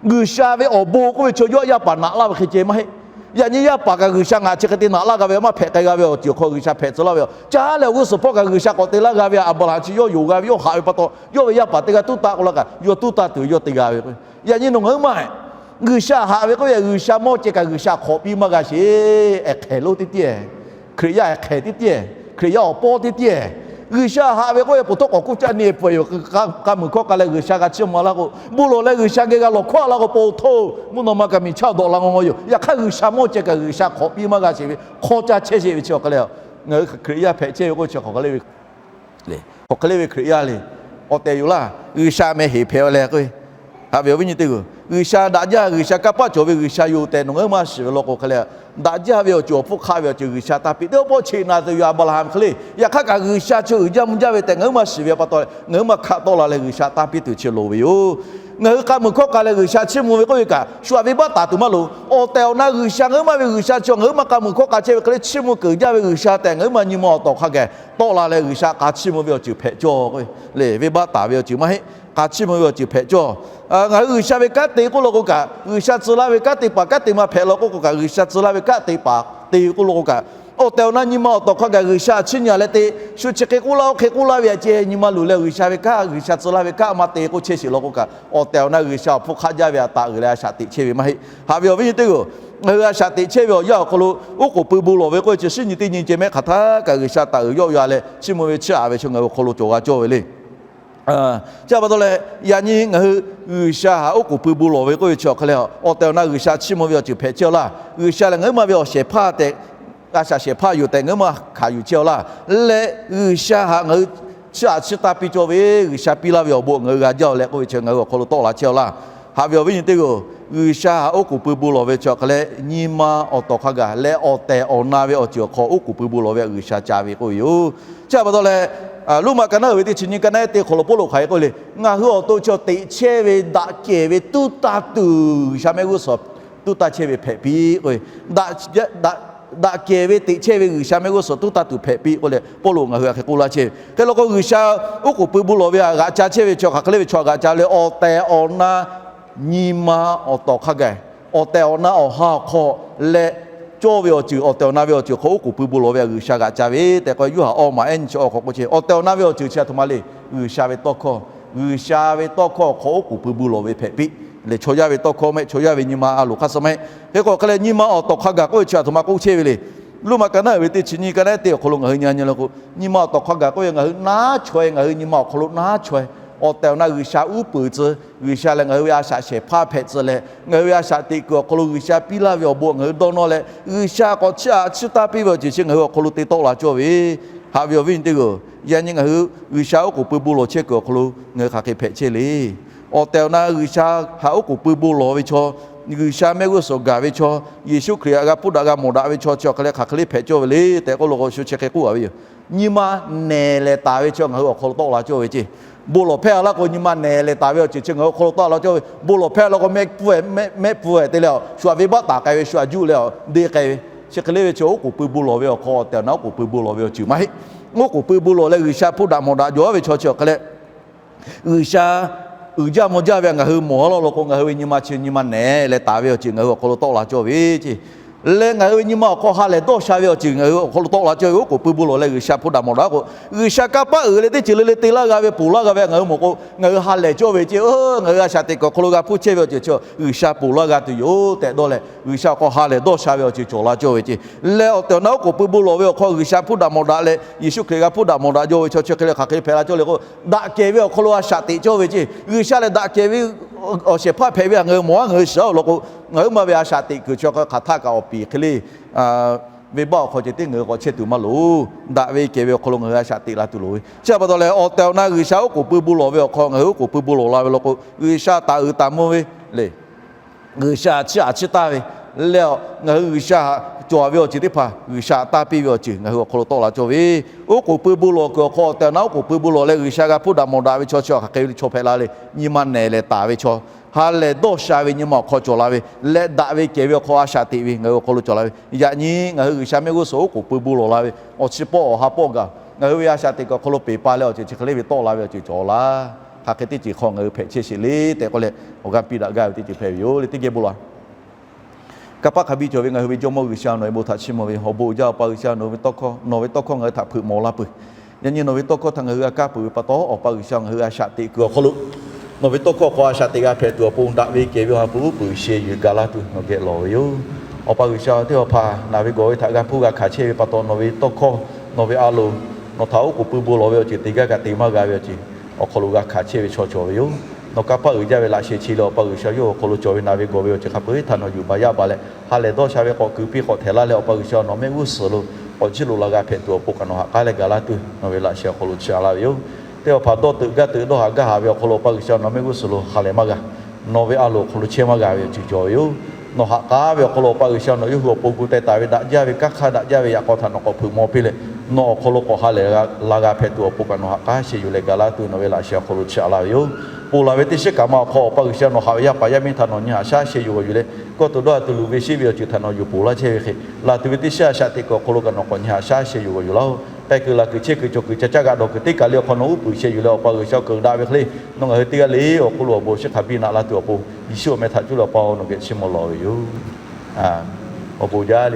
G'uiˬsha ve awˬ bon k'oˆ ve chaw yawˇ yaˇ paˍ naꞈ laˇ ve hk'e ceh maˇ heˆ. Yaꞈ nyi yaˇ paˍ kaꞈ G'uiˬsha ngaˬ chi hk'e te naꞈ laˇ g'a ve maˇ hpehꞈ k'ai g'a ve awˬ ceuˬ awˬ hk'aw G'uiˬsha hpehꞈ tcuh laˇ ve yoˬ. Caˇ leh awˬ g'uˇ suhˍ hpawˇ kaꞈ G'uiˬsha k'awꞈ te laˇ g'a ve Aˍbraˍhanˍ chi yawˇ yonˍ g'a ve, yawˇ haꞈ ve pa taw yawˇ ve yaˇ paˍ teˇ g'aˇ tuˉ taˇ k'oˆ laˇ kaꞈ, yawˇ tuˉ taˇ tuˬ ve yawˇ te g'a ve k'o, yaꞈ nyi nawˬ ngaˬ huiˉ maˇ G'uiˬsha haꞈ ve k'oˆ ve, G'uiˬsha mawˇ ceh kaꞈ G'uiˬsha hk'awꞈ piˇ maˇ g'a sheˍ. Ehˍ hk'ehˍ lonˉ teˇ tiˉ, Hkriꞈ yaˇ ehˍ hk'ehˍ teˇ tiˉ, Hkriꞈ yaˇ awˬ pawˇ teˇ tiˉ. G'uiˬsha haꞈ ve k'oˆ ve, po htawˇ k'awꞈ k'oˆ caˇ ne peuˬ yoˬ. K'a muiˬ hkawˇ k'a leh G'uiˬsha g'a chiˇ mvuh laˇ k'o, bon lawˬ leh G'uiˬsha geh g'a lawˬ hkawˇ a laˇ k'o, po htawˇ mvuhˇ naw ma kaꞈ miˬ chaˇ dawꞈ la ngaw ngaw yoˬ. Yaꞈ hk'aˇ G'uiˬsha mawˇ ceh kaꞈ G'uiˬsha hk'awꞈ piˇ maˇ g'a sheˍ ve hk'aw caˇ chehˇ sheˍ ve chi awˬ hk'e leh, ngaˬ hui Hkriꞈ yaˇ hpehꞈ chehˇ ve k'oˆ chi hk'aˬ hk'e le ve Hk'aˬ hk'e le ve Hkriꞈ yaˇ le, awˬ tehˬ yoˬ laˇ. G'uiˬsha meh heˍ hpehꞈ leh k'o, haꞈ ve awˬ viˉ nyi teˇ g'aˇ, G'uiˬsha daꞈ jaˇ, G'uiˬsha kanˇ paˆ cawˬ ve G'uiˬsha yoˬ tehꞈ nawˬ ngaˬ huiˉ maˇ shiˍ ve law k'o hk'e leh, daꞈ jaˇ ve awˬ ceuˬ awˬ hpfuhˇ hk'aˆ ve awˬ ceuˬ G'uiˬsha taˇ piˇ. Teˇ pawˆ cheꞈ naˍ tuˬ yoˬ Aˍbraˍhanˍ hk'e le. Yaꞈ hk'aˇ kaꞈ G'uiˬsha chi uiˍ jaˇ mvuh jaˇ ve tehꞈ ngaˬ huiˉ maˇ shiˍ ve pa taw, ngaˬ huiˉ maˇ hkaˆ tawˆ la leh G'uiˬsha taˇ piˇ tuˬ chi loˍ ve yoˬ. Ngaˬ hui k'a muiˬ hkawˇ k'a leh G'uiˬsha chiˇ mvuh ve k'oˆ ve kaꞈ, shu aꞈ venˇbaˆ taˍ tuˬ maˇ loˍ. Awˬ tehˬ awˬ na G'uiˬsha ngaˬ huiˉ maˇ ve G'uiˬsha chi ngaˬ huiˉ maˇ k'a muiˬ hkawˇ k'a chehˇ ve hk'e le chiˇ mvuh keunˍ jaˇ ve G'uiˬsha tehꞈ ngaˬ huiˉ maˇ nyi ma awˬ tawˍ hk'a gaˬ tawˆ la leh G'uiˬsha k'a chiˇ mvuh ve awˬ ceuˬ hpehꞈ cawˇ k'o, le venˇbaˆ taˍ ve awˬ ceuˬ maˇ heˆ. K'a chiˇ mvuh ve awˬ ceuˬ hpehꞈ cawˇ. Ngaˬ hui G'uiˬsha ve kanˉ te k'oˆ law k'o kaꞈ, G'uiˬsha tcuh laˇ ve kanˉ te paˍ kanˉ te ma hpehꞈ law k'oˆ k'o kaꞈ, G'uiˬsha tcuh laˇ ve kanˉ te paˍ te ve k'oˆ law k'o kaꞈ, awˬ tehˬ awˬ na nyi ma awˬ tawˍ hk'a gaˬ G'uiˬsha chiˇ nyi a leh te, shu chi hk'e k'oˆ laˇ oˇ hk'e k'oˆ laˇ ve a ceh nyi ma luˬ leh G'uiˬsha ve kanˉ, G'uiˬsha tcuh laˇ ve kanˉ maˇ te k'oˆ chehˇ sheˍ law k'o kaꞈ, awˬ tehˬ awˬ na G'uiˬsha awˬ hpfuhˇ hk'aˆ jaˇ ve htaꞈ taˍ uiˍ leh a shaꞈ teꞈ chehˇ ve maˇ heˆ. Haꞈ ve awˬ viˉ nyi teˇ g'aˇ, ngaˬ hui a shaꞈ teꞈ chehˇ ve awˬ yanˇ awˬ hk'aw lo oˉ k'oˍ pui bon lawˬ ve k'oˆ ve chi shinˉ nyi teˇ nyi ceh mehˆ hk'aˬ htaˇ kaꞈ G'uiˬsha taˍ uiˍ yawˆ yan leh chiˇ mvuh ve chiˇ aꞈ ve chi ngaˬ hui awˬ hk'aw lo cawˬ g'a cawˇ ve le. Chi pa taw leh, yaꞈ nyi ngaˬ hui G'uiˬsha htaꞈ oˉ k'oˍ pui bon lawˬ ve k'oˆ ve chi awˬ hk'e leh, awˬ tehˬ awˬ na G'uiˬsha chiˇ mvuh ve awˬ ceuˬ hpehꞈ chehˇ a laˇ. G'uiˬsha lehˬ ngaˬ huiˉ maˇ ve awˬ shehˍ hpaˇ tehꞈ, a shaꞈ shehˍ hpaˇ yoˬ tehꞈ ngaˬ huiˉ maˇ hkanˍ yuˬ chehˇ a laˇ. Leh G'uiˬsha htaꞈ ngaˬ hui chiˇ aꞈ chiˇ taˇ piˇ cawˇ ve, G'uiˬsha piˇ laˇ ve awˬ bon ngaˬ hui g'a jaˇ leh k'oˆ ve chi ngaˬ hui awˬ hk'aw lo tawˆ la chehˇ a laˇ. Haꞈ ve awˬ viˉ nyi teˇ g'aˇ, G'uiˬsha htaꞈ oˉ k'oˍ pui bon lawˬ ve chi awˬ hk'e leh nyi ma awˬ tawˍ hk'a gaˬ leh awˬ tehˬ awˬ na ve awˬ ceuˬ awˬ hk'aw oˉ k'oˍ pui bon lawˬ ve G'uiˬsha ca ve k'oˆ ve yoˬ. Chi pa taw leh, Roˉmaꞈ ka naˉ uiˍ ve teˇ chi nyiˇ ka naˉ te hk'aw lo Pawˇluꞈ hk'aˬ hk'e k'oˆ le, Ngaˬ hui awˬ to chi teꞈ chehˇ ve daꞈ kehˬ ve tuˉ tanˇ tuˬ G'uiˬsha mehˆ g'uˇ suhˍ tuˉ tanˇ chehˇ ve hpehꞈ piˇ k'o, daꞈ kehˬ ve teꞈ chehˇ ve G'uiˬsha mehˆ g'uˇ suhˍ tuˉ tanˇ tuˬ hpehꞈ piˇ k'oˆ leh Pawˇluꞈ ngaˬ hui hk'aˬ hk'e k'oˆ laˇ chehˇ ve. Hk'e law k'o G'uiˬsha oˉ k'oˍ pui bon lawˬ ve htaꞈ g'aꞈ ca chehˇ ve chaw hk'aˬ hk'e le ve chaw htaꞈ g'aꞈ ca le, awˬ tehˬ awˬ na nyi ma awˬ tawˍ hk'a gaˬ, awˬ tehˬ awˬ na awˬ ha awˬ hk'aw leh cawˇ ve awˬ ceuˬ, awˬ tehˬ awˬ na ve awˬ ceuˬ hk'aw oˉ k'oˍ pui bon lawˬ ve htaꞈ G'uiˬsha g'aꞈ ca ve tehꞈ k'o, Yoˇhanˬ awˇ maˬ ehˉ nyi chi awˬ hk'aw k'oˆ chehˇ. Awˬ tehˬ awˬ na ve awˬ ceuˬ chi a htoꞈ ma le, G'uiˬsha ve tawˇ hkawˇ, G'uiˬsha ve tawˇ hkawˇ awˬ hk'aw oˉ k'oˍ pui bon lawˬ ve hpehꞈ piˇ leh, chaw yaˇ ve tawˇ hkawˇ mehˆ, chaw yaˇ ve nyi ma a loˍ hk'aˇ suh mehˆ. Hk'e k'o hk'e leh nyi ma awˬ tawˍ hk'a gaˬ k'oˆ ve chi a htoꞈ ma k'oˆ chehˇ ve le. Roˉmaꞈ ka naˉ uiˍ ve teˇ chi nyiˇ ka naˉ te awˬ hk'aw lo ngaˬ hui nyi nyi le k'o, nyi ma awˬ tawˍ hk'a gaˬ k'oˆ ve ngaˬ hui naˉ chaweh, ngaˬ hui nyi ma awˬ hk'aw lo naˉ chaweh, awˬ tehˬ awˬ na G'uiˬsha uˉ peunˍ tcuh, G'uiˬsha lehˬ ngaˬ hui ve a shaꞈ shehˍ hpaˇ hpehꞈ tcuh leh, ngaˬ hui ve a shaꞈ teꞈ kuiˬ awˬ hk'aw lo G'uiˬsha piˇ laˇ ve awˬ bon ngaˬ hui dawˇ nawˇ leh, G'uiˬsha k'awꞈ chiˇ aꞈ chiˇ taˇ piˇ ve awˬ ceuˬ chi ngaˬ hui awˬ hk'aw lo te tawˆ la cawˇ ve. Haꞈ ve awˬ viˉ awˬ nyi teˇ g'aˇ, yaꞈ nyi ngaˬ hui G'uiˬsha oˉ k'oˍ pui bon lawˬ chehˇ kuiˬ awˬ hk'aw lo ngaˬ hui hk'aˬ hk'e hpehꞈ chehˇ le. Awˬ tehˬ awˬ na G'uiˬsha htaꞈ oˉ k'oˍ pui bon lawˬ ve chaw, G'uiˬsha mehˆ g'uˇ suhˍ gaˬ ve chaw, Yeˍsuˆ Hkriꞈ htaꞈ g'a hpuˇ daꞈ g'a mawˬ daꞈ ve chaw chi awˬ hk'aˬ hk'e le hk'aˬ hk'e le hpehꞈ cawˇ ve le tehꞈ k'oˆ law k'o, shu chi hk'e k'oˆ a ve yoˬ. Nyi ma nehˬ lehˬ taˍ ve chaw ngaˬ hui awˬ hk'aw lo tawˆ la cawˇ ve ceˇ. Bon lawˬ hpehˇ a laˇ k'o, nyi ma nehˬ lehˬ taˍ ve awˬ ceuˬ chi ngaˬ hui awˬ hk'aw lo tawˆ la cawˇ ve. Bon lawˬ hpehˇ a laˇ k'o, mehˆ pfuhˇ mehˆ pfuhˇ te leh, shu htaꞈ venˇbaˆ taˍ k'ai ve, shu htaꞈ juˆ leh deˇ k'ai ve. Chi hk'e le ve chi oˉ k'oˍ pui bon lawˬ ve awˬ hk'aw, awˬ tehˬ awˬ na oˉ k'oˍ pui bon lawˬ ve awˬ ceuˬ maˇ heˆ. Oˉ k'oˍ pui bon lawˬ leh G'uiˬsha hpuˇ daꞈ mawˬ daꞈ jaw a ve chaw chi awˬ hk'aˬ le G'uiˬsha uiˍ jaˇ mvuh jaˇ ve htaꞈ ngaˬ hui mawˬ a law law k'o, ngaˬ hui ve nyi ma chi nyi ma nehˬ leh taˍ ve awˬ ceuˬ ngaˬ hui awˬ hk'aw lo tawˆ la cawˇ ve ceˇ. Leh ngaˬ hui ve nyi ma awˬ hk'aw ha lehˬ dawˇ sha ve awˬ ceuˬ ngaˬ hui awˬ hk'aw lo tawˆ la cawˇ ve, oˉ k'oˍ pui bon lawˬ leh G'uiˬsha hpuˇ daꞈ mawˬ daꞈ k'o, G'uiˬsha kanˇ paˆ uiˍ leh teˇ ceuˬ le le te laˇ g'a ve, ponˬ laˇ g'a ve htaꞈ ngaˬ hui mawˬ k'o, ngaˬ hui ha lehˬ cawˇ ve ceˇ. Ngaˬ hui a shaꞈ teꞈ kuiˬ awˬ hk'aw lo g'a hpuˇ chehˇ ve awˬ ceuˬ chi G'uiˬsha ponˬ laˇ g'a tuˬ yoˬ tehꞈ dawˇ leh, G'uiˬsha awˬ hk'aw ha lehˬ dawˇ sha ve awˬ ceuˬ cawˬ la cawˇ ve ceˇ. Leh awˬ tehˬ awˬ na oˉ k'oˍ pui bon lawˬ ve awˬ hk'aw G'uiˬsha hpuˇ daꞈ mawˬ daꞈ leh Yeˍsuˆ Hkriꞈ g'a hpuˇ daꞈ mawˬ daꞈ jaw ve chaw chi hk'e le hk'aˬ hk'e hpehꞈ la cawˇ le k'o, daꞈ kehˬ ve awˬ hk'aw lo a shaꞈ teꞈ cawˇ ve ceˇ. G'uiˬsha lehˬ daꞈ kehˬ ve awˬ shehˍ hpaˇ hpehꞈ ve htaꞈ ngaˬ hui mawˬ a, ngaˬ hui shiˍ a law k'o, ngaˬ hui ma ve a shaꞈ teꞈ kuiˬ chi hk'aˬ htaˇ kaꞈ awˬ piˍ hk'e le venˇbaˆ awˬ hk'aw ceh tiˉ ngaˬ hui k'awꞈ chehˇ tuˬ maˇ loˍ. Daꞈ ve kehˬ ve awˬ hk'aw lo ngaˬ hui a shaꞈ teꞈ la tuˬ loˍ ve chi a pa taw leh, awˬ tehˬ awˬ na G'uiˬsha oˉ k'oˍ pui bon lawˬ ve awˬ hk'aw ngaˬ hui oˉ k'oˍ pui bon lawˬ la ve law k'o, G'uiˬsha taˍ uiˍ taˍ mvuh ve le. G'uiˬsha chiˇ aꞈ chiˇ taˇ ve leh, ngaˬ hui G'uiˬsha htaꞈ cawˬ ve awˬ ceuˬ teˇ hpaˍ, G'uiˬsha taˇ piˇ ve awˬ ceuˬ ngaˬ hui awˬ hk'aw lo tawˆ la cawˇ ve. Oˉ k'oˍ pui bon lawˬ kuiˬ awˬ hk'aw awˬ tehˬ awˬ na oˉ k'oˍ pui bon lawˬ leh G'uiˬsha g'a hpuˇ daꞈ mawˬ daꞈ ve chaw chi hk'aˬ hk'e ve chaw hpehꞈ la le. Nyi ma nehˬ lehˬ taˍ ve chaw, ha lehˬ dawˇ sha ve nyi ma awˬ hk'aw cawˬ la ve, leh daꞈ ve kehˬ ve awˬ hk'aw a shaꞈ teꞈ ve ngaˬ hui awˬ hk'aw lo cawˬ la ve. Yaꞈ nyi ngaˬ hui G'uiˬsha mehˆ g'uˇ suhˍ oˉ k'oˍ pui bon lawˬ la ve, awˬ chi pawˆ awˬ ha pawˆ gaˬ ngaˬ hui ve a shaꞈ teꞈ kuiˬ awˬ hk'aw lo peˬ pa leh awˬ ceuˬ chi hk'e le ve tawˆ la ve awˬ ceuˬ cawˬ laˇ. Hk'aˬ hk'e teˇ ceuˬ hk'aw ngaˬ hui hpehꞈ chehˇ sheˍ le tehꞈ k'oˆ leh, awˬ g'aˇ piˇ daꞈ gaˇ ve teˇ ceuˬ hpehꞈ ve yoˬ le. Teˇ geh bon lawˬ. Kanˇ paˆ hk'a biˇ cawˬ ve ngaˬ hui ve Jawˇmawˇ G'uiˬsha, nawˬ ve bon htaꞈ chiˇ mvuh ve awˬ bon uiˍ jaˇ. Awˬ pa G'uiˬsha, nawˬ ve tawˇ hkawˇ, nawˬ ve tawˇ hkawˇ ngaˬ hui htaꞈ hpeuꞈ mawˬ la peuˬ. Yaꞈ nyi nawˬ ve tawˇ hkawˇ htaꞈ ngaˬ hui g'a kaˇ peuˬ ve pa taw, Awˬ pa G'uiˬsha, ngaˬ hui a shaꞈ teꞈ kuiˬ awˬ hk'aw lo nawˬ ve tawˇ hkawˇ hk'aw a shaꞈ teꞈ g'a hpehꞈ tuˬ awˬ pon daꞈ ve kehˬ ve awˬ ha hpu uˉ peunˍ sheh yuˬ gaˬ laˇ tuˬ nawˬ geh lawˬ ve yoˬ. Awˬ pa G'uiˬsha, teˇ hpaˍ hpaˍ naˬ ve gawˬ ve htaꞈ g'a hpuˇ g'a hkanˍ chehˇ ve pa taw, nawˬ ve tawˇ hkawˇ, nawˬ ve a loˍ, nawˬ htaꞈ oˉ k'oˍ pui bon lawˬ ve awˬ ceuˬ teˇ g'aˇ kaꞈ te maˇ g'a ve awˬ ceuˬ awˬ hk'aw lo g'a hkanˍ chehˇ ve chaw cawˬ ve yoˬ. Nawˬ kanˇ paˆ uiˍ jaˇ ve laꞈ sheh chi leh Awˬ pa G'uiˬsha, yawˇ awˬ hk'aw lo cawˬ ve naˬ ve gawˬ ve awˬ ceuˬ hk'a peu-eˬ htaꞈ nawˬ yuˬ baˬ yaˇ baˬ leh, ha lehˬ dawˇ sha ve k'awꞈ kuiˬ piˇ k'awꞈ htehˍ laˇ leh, Awˬ pa G'uiˬsha, nawˬ mehˆ g'uˇ suhˍ lo k'awꞈ jiˇ loꞈ la g'a hpehꞈ tuˬ awˬ pon kaꞈ nawˬ ha k'aˉ leh gaˬ laˇ tuˬ nawˬ ve laꞈ sheh awˬ hk'aw lo chi a laˇ ve yoˬ. Teˇ hpaˍ hpaˍ dawˇ teuꞈ gaˇ teuꞈ dawˇ haꞈ gaˇ haꞈ ve awˬ hk'aw lo Awˬ pa G'uiˬsha, nawˬ mehˆ g'uˇ suhˍ lo ha lehˬ maˇ g'a. Nawˬ ve a loˍ awˬ hk'aw lo chehˇ maˇ g'a ve awˬ ceuˬ cawˬ ve yoˬ. Nawˬ ha k'aˉ ve awˬ hk'aw lo Awˬ pa G'uiˬsha, nawˬ yawˇ hui awˬ pon gu teh taˍ ve daꞈ jaˇ ve kanˇ hk'aˇ daꞈ jaˇ ve yaꞈ k'aw htaꞈ nawˬ k'awꞈ hpeuꞈ maw piˇ leh, nawˬ awˬ hk'aw lo k'awꞈ ha lehˬ la g'a hpehꞈ tuˬ awˬ pon kaꞈ nawˬ ha k'aˉ sheh yuˬ leh gaˬ laˇ tuˬ nawˬ ve laꞈ sheh awˬ hk'aw lo chi a laˇ ve yoˬ. Ponˬ laˬ ve teˇ shiˉ kaꞈ ma awˬ hk'aw Awˬ pa G'uiˬsha, nawˬ haꞈ ve yaˇ paˍ yaˇ miˇ htaꞈ nawˬ nyi haꞈ shaˉ sheh yuˬ g'awˬ yuˬ leh, kawˇ tuˬ dawˇ haꞈ tuˬ luˬ ve sheˆ ve awˬ ceuˬ htaꞈ nawˬ yuˬ ponˬ laˇ chehˇ ve hk'e, laˬ tuˬ ve teˇ shiˉ a shaꞈ teꞈ kuiˬ awˬ hk'aw lo kaꞈ nawˬ k'awꞈ nyi haꞈ shaˉ sheh yuˬ g'awˬ yuˬ laˇ-oˬ. Pehˬ kuiˬ laˬ kuiˬ chehˇ kuiˬ cawˬ kuiˬ ca caˇ g'a dawˬ kuiˬ teˇ kaˬ le awˬ hk'aw nawˬ uˉ peunˍ sheh yuˬ leh, Awˬ pa G'uiˬsha, awˬ kuiˬ daꞈ ve hk'e le nawˬ ngaˬ hui teˇ g'aˇ le awˬ hk'oˆ lo awˬ bon shiˉ hk'a biˇ naꞈ la tuˬ awˬ pon, Yeˍsuˆ awˬ meh htaꞈ cuˇ leh Awˬ pa-oˬ, nawˬ geh chiˇ mvuh lawˬ ve yoˬ. Awˬ bon jaˇ le.